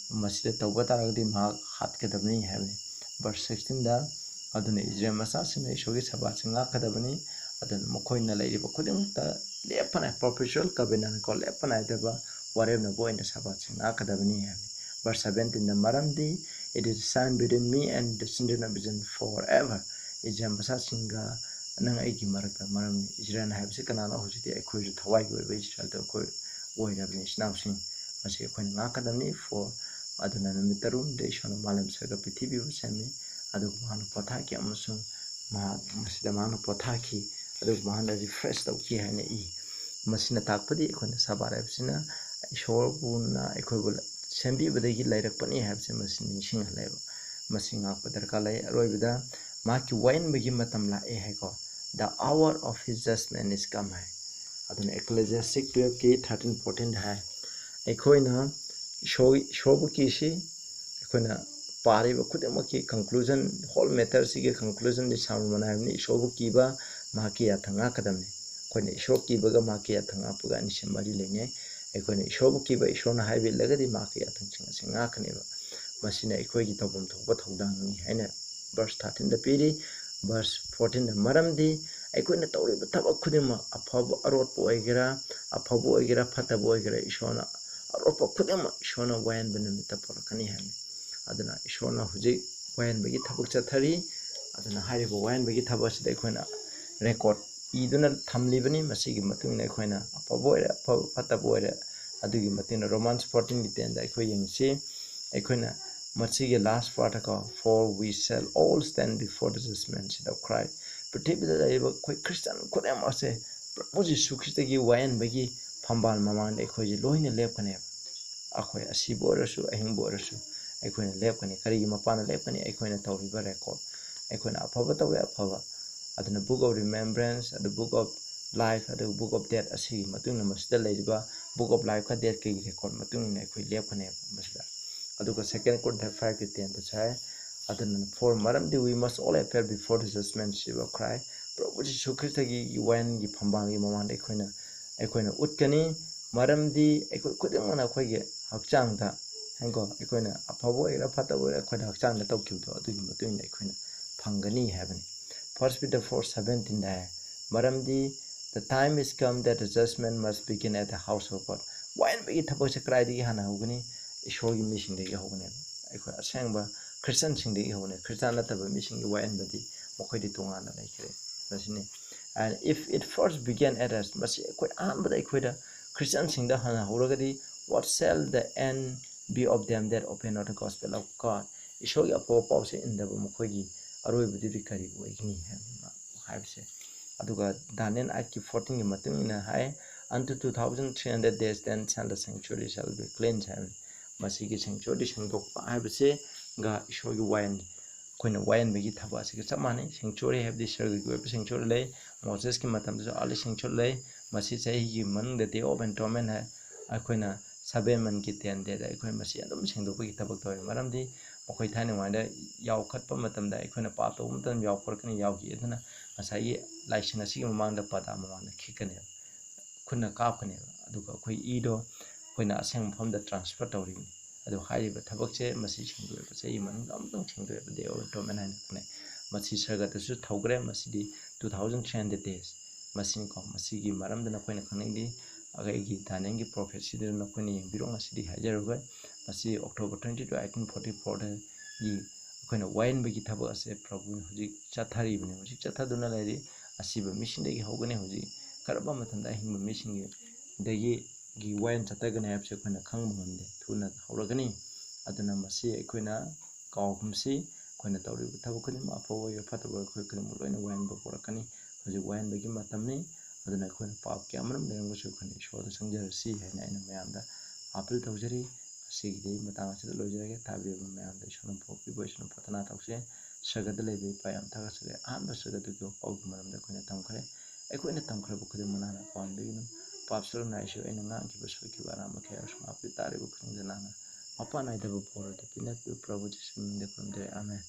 ꯃꯁꯤꯗ ꯇꯧꯕ ꯇꯥꯔꯒꯗꯤ ꯃꯍꯥꯛ ꯍꯥꯠꯀꯗꯕꯅꯤ" ꯍꯥꯏꯕꯅꯤ꯫ Verse sixteen ꯗ, "ꯑꯗꯨꯅ ꯏꯁꯔꯥꯌꯦꯜ ꯃꯆꯥꯁꯤꯡꯅ ꯏꯁꯣꯔꯒꯤ ꯁꯕꯥꯠꯁꯤ ꯉꯥꯛꯀꯗꯕꯅꯤ, ꯑꯗꯨꯅ ꯃꯈꯣꯏꯅ ꯂꯩꯔꯤꯕ ꯈꯨꯗꯤꯡꯃꯛꯇ ꯂꯦꯞꯄ ꯅꯥꯏ", perpetual covenant ꯀꯣ, ꯂꯦꯞꯄ ꯅꯥꯏꯗꯕ ꯋꯥꯔꯦꯞꯅꯕ ꯑꯣꯏꯅ ꯁꯕꯥꯠꯁꯤ ꯉꯥꯛꯀꯗꯕꯅꯤ ꯍꯥꯏꯕꯅꯤ꯫ Verse seventeen ꯗ, "ꯃꯔꯝꯗꯤ it is a sign between me and the children of Israel forever", ꯏꯁꯔꯥꯌꯦꯜ ꯃꯆꯥꯁꯤꯡꯒ ꯅꯪ ꯑꯩꯒꯤ ꯃꯔꯛꯇ ꯃꯔꯝꯅꯤ꯫ ꯏꯁꯔꯥꯌꯦꯜ ꯍꯥꯏꯕꯁꯤ ꯀꯅꯥꯅꯣ? ꯍꯧꯖꯤꯛꯇꯤ ꯑꯩꯈꯣꯏꯁꯨ ꯊꯋꯥꯏꯒꯤ ꯑꯣꯏꯕ ꯏꯁꯔꯥꯌꯦꯜꯗꯣ ꯑꯩꯈꯣꯏ ꯑꯣꯏꯔꯕꯅꯤ, ꯏꯆꯤꯟ ꯏꯅꯥꯎꯁꯤꯡ꯫ ꯃꯁꯤ ꯑꯩꯈꯣꯏꯅ ꯉꯥꯛꯀꯗꯕꯅꯤ꯫ For, ꯑꯗꯨꯅ ꯅꯨꯃꯤꯠ ꯇꯔꯨꯛꯅꯤꯗ ꯏꯁꯣꯔꯅ ꯃꯥꯂꯦꯝ ꯁꯔꯒ ꯄ꯭ꯔꯤꯊꯤꯕꯤꯕꯨ ꯁꯦꯝꯃꯤ, ꯑꯗꯨꯒ ꯃꯍꯥꯛꯅ ꯄꯣꯊꯥꯈꯤ ꯑꯃꯁꯨꯡ ꯃꯍꯥꯛ ꯃꯁꯤꯗ ꯃꯍꯥꯛꯅ ꯄꯣꯊꯥꯈꯤ, ꯑꯗꯨꯒ ꯃꯍꯥꯛꯅ refresh ꯇꯧꯈꯤ ꯍꯥꯏꯅ ꯏ꯫ ꯃꯁꯤꯅ ꯇꯥꯛꯄꯗꯤ ꯑꯩꯈꯣꯏꯅ ꯁꯕꯥꯠ ꯍꯥꯏꯕꯁꯤꯅ ꯏꯁꯣꯔꯕꯨꯅ ꯑꯩꯈꯣꯏꯕꯨ ꯁꯦꯝꯕꯤꯕꯗꯒꯤ ꯂꯩꯔꯛꯄꯅꯤ ꯍꯥꯏꯕꯁꯤ ꯃꯁꯤ ꯅꯤꯡꯁꯤꯡꯍꯜꯂꯦꯕ꯫ ꯃꯁꯤ ꯉꯥꯛꯄ ꯗꯔꯀꯥꯔ ꯂꯩ꯫ ꯑꯔꯣꯏꯕꯗ, "ꯃꯍꯥꯛꯀꯤ ꯋꯥꯌꯦꯟꯕꯒꯤ ꯃꯇꯝ ꯂꯥꯛꯑꯦ" ꯍꯥꯏꯀꯣ, "The hour of his judgment is come" ꯍꯥꯏ꯫ ꯑꯗꯨꯅ Ecclesiastes twelve ꯀꯤ thirteen fourteen ꯗ ꯍꯥꯏ꯫ ꯑꯩꯈꯣꯏꯅ ꯏꯁꯣꯔ, ꯏꯁꯣꯔꯕꯨ ꯀꯤꯁꯤ꯫ ꯑꯩꯈꯣꯏꯅ ꯄꯥꯔꯤꯕ ꯈꯨꯗꯤꯡꯃꯛꯀꯤ conclusion, whole matter ꯁꯤꯒꯤ conclusion ꯗꯤ ꯁꯣꯂꯣꯃꯣꯟ ꯍꯥꯏꯕꯅꯤ, "ꯏꯁꯣꯔꯕꯨ ꯀꯤꯕ, ꯃꯍꯥꯛꯀꯤ ꯌꯥꯊꯪ ꯉꯥꯛꯀꯗꯕꯅꯤ"꯫ ꯑꯩꯈꯣꯏꯅ ꯏꯁꯣꯔ ꯀꯤꯕꯒ ꯃꯍꯥꯛꯀꯤ ꯌꯥꯊꯪ ꯉꯥꯛꯄꯒ ꯑꯅꯤꯁꯤ ꯃꯔꯤ ꯂꯩꯅꯩ꯫ ꯑꯩꯈꯣꯏꯅ ꯏꯁꯣꯔꯕꯨ ꯀꯤꯕ, ꯏꯁꯣꯔꯅ ꯍꯥꯏꯕ ꯏꯜꯂꯒꯗꯤ ꯃꯍꯥꯛꯀꯤ ꯌꯥꯊꯪꯁꯤꯡ ꯑꯁꯤ ꯉꯥꯛꯀꯅꯦꯕ꯫ ꯃꯁꯤꯅ ꯑꯩꯈꯣꯏꯒꯤ ꯇꯧꯐꯝ ꯊꯣꯛꯄ ꯊꯧꯗꯥꯡꯅꯤ ꯍꯥꯏꯅ verse thirteen ꯗ ꯄꯤꯔꯤ꯫ Verse fourteen ꯗ, "ꯃꯔꯝꯗꯤ ꯑꯩꯈꯣꯏꯅ ꯇꯧꯔꯤꯕ ꯊꯕꯛ ꯈꯨꯗꯤꯡꯃꯛ, ꯑꯐꯕ ꯑꯔꯣꯠꯄ ꯑꯣꯏꯒꯦꯔꯥ, ꯑꯐꯕ ꯑꯣꯏꯒꯦꯔꯥ, ꯐꯠꯇꯕ ꯑꯣꯏꯒꯦꯔꯥ, ꯏꯁꯣꯔꯅ ꯑꯔꯣꯠꯄ ꯈꯨꯗꯤꯡꯃꯛ ꯏꯁꯣꯔꯅ ꯋꯥꯌꯦꯟꯕ ꯅꯨꯃꯤꯠꯇ ꯄꯨꯔꯛꯀꯅꯤ" ꯍꯥꯏꯕꯅꯤ꯫ ꯑꯗꯨꯅ ꯏꯁꯣꯔꯅ ꯍꯧꯖꯤꯛ ꯋꯥꯌꯦꯟꯕꯒꯤ ꯊꯕꯛ ꯆꯠꯊꯔꯤ꯫ ꯑꯗꯨꯅ ꯍꯥꯏꯔꯤꯕ ꯋꯥꯌꯦꯟꯕꯒꯤ ꯊꯕꯛ ꯑꯁꯤꯗ ꯑꯩꯈꯣꯏꯅ record ꯏꯗꯨꯅ ꯊꯝꯂꯤꯕꯅꯤ꯫ ꯃꯁꯤꯒꯤ ꯃꯇꯨꯡ ꯏꯟꯅ ꯑꯩꯈꯣꯏꯅ ꯑꯐꯕ ꯑꯣꯏꯔꯦ, ꯑꯐꯕ, ꯐꯠꯇꯕ ꯑꯣꯏꯔꯦ, ꯑꯗꯨꯒꯤ ꯃꯇꯨꯡ ꯏꯟꯅ Romans fourteen ꯒꯤ ten ꯗ ꯑꯩꯈꯣꯏ ꯌꯦꯡꯁꯤ꯫ ꯑꯩꯈꯣꯏꯅ ꯃꯁꯤꯒꯤ last part ꯀꯣ, "For we shall all stand before the judgment seat of Christ." ꯄ꯭ꯔꯤꯊꯤꯕꯤꯗ ꯂꯩꯔꯤꯕ ꯑꯩꯈꯣꯏ ꯈ꯭ꯔꯤꯁꯇꯤꯌꯥꯟ ꯈꯨꯗꯤꯡꯃꯛꯁꯦ ꯄ꯭ꯔꯚꯨ ꯖꯤꯁꯨ ꯈ꯭ꯔꯤꯁꯇꯒꯤ ꯋꯥꯌꯦꯟꯕꯒꯤ ꯐꯝꯕꯥꯜ ꯃꯃꯥꯡꯗ ꯑꯩꯈꯣꯏꯁꯦ ꯂꯣꯏꯅ ꯂꯦꯞꯀꯅꯦꯕ꯫ ꯑꯩꯈꯣꯏ ꯑꯁꯤꯕ ꯑꯣꯏꯔꯁꯨ, ꯑꯍꯤꯡꯕ ꯑꯣꯏꯔꯁꯨ, ꯑꯩꯈꯣꯏꯅ ꯂꯦꯞꯀꯅꯤ꯫ ꯀꯔꯤꯒꯤ ꯃꯄꯥꯟꯗ ꯂꯦꯞꯀꯅꯤ? ꯑꯩꯈꯣꯏꯅ ꯇꯧꯔꯤꯕ record, ꯑꯩꯈꯣꯏꯅ ꯑꯐꯕ ꯇꯧꯔꯦ, ꯑꯐꯕ, ꯑꯗꯨꯅ book of remembrance, ꯑꯗꯨ book of life, ꯑꯗꯨꯒ book of death, ꯑꯁꯤꯒꯤ ꯃꯇꯨꯡ ꯏꯟꯅ ꯃꯁꯤꯗ ꯂꯩꯔꯤꯕ book of life ꯀ death ꯀꯒꯤ record ꯃꯇꯨꯡ ꯏꯟꯅ ꯑꯩꯈꯣꯏ ꯂꯦꯞꯀꯅꯦꯕ ꯃꯁꯤꯗ꯫ ꯑꯗꯨꯒ Second Corinthians five ꯀꯤ ten ꯗꯁꯨ ꯍꯥꯏ, ꯑꯗꯨꯅ "For ꯃꯔꯝꯗꯤ we must all appear before the judgment seat of Christ." ꯄ꯭ꯔꯚꯨ ꯖꯤꯁꯨ ꯈ꯭ꯔꯤꯁꯇꯒꯤ ꯋꯥꯌꯦꯟꯒꯤ ꯐꯝꯕꯥꯜꯒꯤ ꯃꯃꯥꯡꯗ ꯑꯩꯈꯣꯏꯅ, ꯑꯩꯈꯣꯏꯅ ꯎꯠꯀꯅꯤ꯫ ꯃꯔꯝꯗꯤ ꯑꯩꯈꯣꯏ ꯈꯨꯗꯤꯡꯃꯛꯅ ꯑꯩꯈꯣꯏꯒꯤ ꯍꯛꯆꯥꯡꯗ, ꯍꯥꯏꯀꯣ, ꯑꯩꯈꯣꯏꯅ ꯑꯐꯕ ꯑꯣꯏꯒꯦꯔꯥ ꯐꯠꯇꯕ ꯑꯣꯏꯒꯦꯔꯥ, ꯑꯩꯈꯣꯏꯅ ꯍꯛꯆꯥꯡꯗ ꯇꯧꯈꯤꯕꯗꯣ ꯑꯗꯨꯒꯤ ꯃꯇꯨꯡ ꯏꯟꯅ ꯑꯩꯈꯣꯏꯅ ꯐꯪꯒꯅꯤ ꯍꯥꯏꯕꯅꯤ꯫ First Peter four seventeen ꯗ ꯍꯥꯏ, "ꯃꯔꯝꯗꯤ the time is come that the judgment must begin at the house of God." ꯋꯥꯌꯦꯟꯕꯒꯤ ꯊꯕꯛꯁꯦ ꯀꯗꯥꯏꯗꯒꯤ ꯍꯥꯟꯅ ꯍꯧꯒꯅꯤ? ꯏꯁꯣꯔꯒꯤ ꯃꯤꯁꯤꯡꯗꯒꯤ ꯍꯧꯒꯅꯦꯕ꯫ ꯑꯩꯈꯣꯏ ꯑꯁꯦꯡꯕ ꯈ꯭ꯔꯤꯁꯇꯤꯌꯥꯟꯁꯤꯡꯗꯒꯤ ꯍꯧꯒꯅꯤ꯫ ꯈ꯭ꯔꯤꯁꯇꯤꯌꯥꯟ ꯅꯠꯇꯕ ꯃꯤꯁꯤꯡꯒꯤ ꯋꯥꯌꯦꯟꯕꯗꯤ ꯃꯈꯣꯏꯗꯤ ꯇꯣꯉꯥꯟꯅ ꯂꯩꯈ꯭ꯔꯦ꯫ ꯃꯁꯤꯅꯤ꯫ "And if it first began at us," ꯃꯁꯤ ꯑꯩꯈꯣꯏ ꯑꯍꯥꯟꯕꯗ ꯑꯩꯈꯣꯏꯗ ꯈ꯭ꯔꯤꯁꯇꯤꯌꯥꯟꯁꯤꯡꯗ ꯍꯥꯟꯅ ꯍꯧꯔꯒꯗꯤ, "What shall the end be of them that obey not the gospel of God?" ꯏꯁꯣꯔꯒꯤ ꯑꯐꯕ ꯄꯥꯎꯁꯦ ꯏꯟꯗꯕ ꯃꯈꯣꯏꯒꯤ ꯑꯔꯣꯏꯕꯗꯨꯗꯤ ꯀꯔꯤ ꯑꯣꯏꯒꯅꯤ ꯍꯥꯏꯕꯅꯤ ꯃꯥ ꯍꯥꯏꯕꯁꯦ꯫ ꯑꯗꯨꯒ Daniel eight ꯀꯤ fourteen ꯒꯤ ꯃꯇꯨꯡ ꯏꯟꯅ ꯍꯥꯏ, "Unto two thousand three hundred days then shall the sanctuary shall be cleansed" ꯍꯥꯏꯕꯅꯤ꯫ ꯃꯁꯤꯒꯤ sanctuary ꯁꯦꯡꯗꯣꯛꯄ ꯍꯥꯏꯕꯁꯤꯒ ꯏꯁꯣꯔꯒꯤ ꯋꯥꯌꯦꯟ, ꯑꯩꯈꯣꯏꯅ ꯋꯥꯌꯦꯟꯕꯒꯤ ꯊꯕꯛ ꯑꯁꯤꯒ ꯆꯞ ꯃꯥꯟꯅꯩ꯫ Sanctuary ꯍꯥꯏꯕꯗꯤ ꯁꯔꯒꯒꯤ ꯑꯣꯏꯕ sanctuary ꯂꯩ, ꯃꯣꯁꯦꯁꯀꯤ ꯃꯇꯝꯗꯁꯨ earthly sanctuary ꯂꯩ꯫ ꯃꯁꯤ ꯆꯍꯤꯒꯤ ꯃꯅꯨꯡꯗ Day of Atonement ꯍꯥꯏ, ꯑꯩꯈꯣꯏꯅ seven month ꯀꯤ ten day ꯗ ꯑꯩꯈꯣꯏ ꯃꯁꯤ ꯑꯗꯨꯝ ꯁꯦꯡꯗꯣꯛꯄꯒꯤ ꯊꯕꯛ ꯇꯧꯋꯤ꯫ ꯃꯔꯝꯗꯤ ꯃꯈꯣꯏ ꯊꯥꯏꯅ ꯋꯥꯏꯗ ꯌꯥꯎꯈꯠꯄ ꯃꯇꯝꯗ ꯑꯩꯈꯣꯏꯅ ꯄꯥꯞ ꯇꯧꯕ ꯃꯇꯝꯗ ꯌꯥꯎꯈꯠꯂꯛꯀꯅꯤ, ꯌꯥꯎꯈꯤ꯫ ꯑꯗꯨꯅ ꯉꯁꯥꯏꯒꯤ ꯂꯥꯏꯁꯪ ꯑꯁꯤꯒꯤ ꯃꯃꯥꯡꯗ ꯄꯔꯗꯥ ꯃꯃꯥꯡꯗ ꯈꯤꯛꯀꯅꯦꯕ, ꯈꯨꯠꯅ ꯀꯥꯞꯀꯅꯦꯕ꯫ ꯑꯗꯨꯒ ꯑꯩꯈꯣꯏ ꯏꯗꯣ ꯑꯩꯈꯣꯏꯅ ꯑꯁꯦꯡꯕ ꯃꯐꯝꯗ transfer ꯇꯧꯔꯤꯕꯅꯤ꯫ ꯑꯗꯨ ꯍꯥꯏꯔꯤꯕ ꯊꯕꯛꯁꯦ ꯃꯁꯤ ꯁꯦꯡꯗꯣꯛꯑꯦꯕ, ꯆꯍꯤ ꯃꯅꯨꯡꯗ ꯑꯃꯨꯛꯇꯪ ꯁꯦꯡꯗꯣꯛꯑꯦꯕ, Day of Atonement ꯍꯥꯏꯅ ꯈꯪꯅꯩ꯫ ꯃꯁꯤ ꯁꯔꯒꯗꯁꯨ ꯊꯧꯈ꯭ꯔꯦ, ꯃꯁꯤꯗꯤ two thousand three hundred days ꯃꯁꯤꯅꯤꯀꯣ꯫ ꯃꯁꯤꯒꯤ ꯃꯔꯝꯗ ꯅꯈꯣꯏꯅ ꯈꯪꯅꯤꯡꯂꯤ, ꯑꯩꯒꯤ ꯗꯥꯅꯤꯌꯦꯜꯒꯤ prophecy ꯗꯨ ꯅꯈꯣꯏꯅ ꯌꯦꯡꯕꯤꯔꯣ, ꯉꯁꯤꯗꯤ ꯍꯥꯏꯖꯔꯔꯣꯏ꯫ ꯃꯁꯤ October twenty two eighteen forty four ꯗꯒꯤ ꯑꯩꯈꯣꯏꯅ ꯋꯥꯌꯦꯟꯕꯒꯤ ꯊꯕꯛ ꯑꯁꯦ ꯄ꯭ꯔꯚꯨꯅ ꯍꯧꯖꯤꯛ ꯆꯠꯊꯔꯤꯕꯅꯤ꯫ ꯍꯧꯖꯤꯛ ꯆꯠꯊꯗꯨꯅ ꯂꯩꯔꯤ꯫ ꯑꯁꯤꯕ ꯃꯤꯁꯤꯡꯗꯒꯤ ꯍꯧꯒꯅꯤ꯫ ꯍꯧꯖꯤꯛ ꯀꯔꯝꯕ ꯃꯇꯝꯗ ꯑꯍꯤꯡꯕ ꯃꯤꯁꯤꯡꯒꯤ ꯗꯒꯤ ꯒꯤ ꯋꯥꯌꯦꯜ ꯆꯠꯊꯒꯅꯤ ꯍꯥꯏꯕꯁꯦ ꯑꯩꯈꯣꯏꯅ ꯈꯪꯕ ꯉꯝꯗꯦ꯫ ꯊꯨꯅ ꯍꯧꯔꯒꯅꯤ꯫ ꯑꯗꯨꯅ ꯃꯁꯤ ꯑꯩꯈꯣꯏꯅ ꯀꯥꯎꯒꯨꯝꯁꯤ꯫ ꯑꯩꯈꯣꯏꯅ ꯇꯧꯔꯤꯕ ꯊꯕꯛ ꯈꯨꯗꯤꯡꯃꯛ, ꯑꯐꯕ ꯑꯣꯏꯒꯦꯔꯥ ꯐꯠꯇꯕ ꯑꯣꯏꯒꯦꯔꯥ, ꯑꯩꯈꯣꯏ ꯈꯨꯗꯤꯡꯃꯛ ꯂꯣꯏꯅ ꯋꯥꯍꯟꯕ ꯄꯣꯔꯛꯀꯅꯤ꯫ ꯍꯧꯖꯤꯛ ꯋꯥꯍꯟꯕꯒꯤ ꯃꯇꯝꯅꯤ꯫ ꯑꯗꯨꯅ ꯑꯩꯈꯣꯏꯅ ꯄꯥꯞ ꯀꯌꯥ ꯑꯃꯔꯣꯝ ꯂꯩꯔꯝꯕꯁꯨ ꯑꯩꯈꯣꯏꯅ ꯏꯁꯣꯔꯗ ꯆꯪꯖꯔꯁꯤ ꯍꯥꯏꯅ ꯑꯩꯅ ꯃꯌꯥꯝꯗ ꯑꯥꯄꯤꯜ ꯇꯧꯖꯔꯤ꯫ ꯉꯁꯤꯒꯤꯗꯤ ꯃꯇꯥꯡ ꯑꯁꯤꯗ ꯂꯣꯏꯖꯔꯒꯦ꯫ ꯇꯥꯕꯤꯔꯕ ꯃꯌꯥꯝꯗ ꯏꯁꯣꯔꯅ ꯄꯣꯛꯄꯤꯕ, ꯏꯁꯣꯔꯅ ꯄ꯭ꯔꯊꯅꯥ ꯇꯧꯁꯦ꯫ ꯁꯔꯒꯗ ꯂꯩꯕ ꯏꯄꯥ, ꯌꯥꯝ ꯊꯥꯒꯠꯆꯔꯤ꯫ ꯑꯍꯥꯟꯕ ꯁꯔꯒꯗꯨꯒꯤ ꯋꯥꯄꯥꯎꯒꯤ ꯃꯔꯝꯗ ꯑꯩꯈꯣꯏꯅ ꯇꯝꯈ꯭ꯔꯦ꯫ ꯑꯩꯈꯣꯏꯅ ꯇꯝꯈ꯭ꯔꯕ ꯈꯨꯗꯤꯡꯃꯛ ꯅꯍꯥꯛꯅ ꯄꯥꯝꯕꯤꯒꯅꯨ꯫ ꯄꯥꯞ ꯁꯔꯨꯛꯅ ꯑꯩꯁꯨ ꯑꯩꯅ ꯉꯥꯡꯈꯤꯕ ꯁꯣꯏꯈꯤꯕ ꯑꯔꯥꯟꯕ ꯀꯌꯥꯁꯨ ꯉꯥꯛꯄꯤꯌꯨ꯫ ꯇꯥꯔꯤꯕ ꯈꯨꯗꯤꯡꯗ ꯅꯍꯥꯛꯅ ꯃꯄꯥ ꯅꯥꯏꯗꯕ ꯕꯣꯔ ꯑꯗꯨ ꯄꯤꯅꯕꯤꯌꯨ꯫ ꯄ꯭ꯔꯚꯨ ꯖꯤꯁꯨ ꯃꯤꯡꯗ ꯈꯨꯔꯨꯝꯖꯔꯤ꯫ ꯑꯥꯃꯦꯟ꯫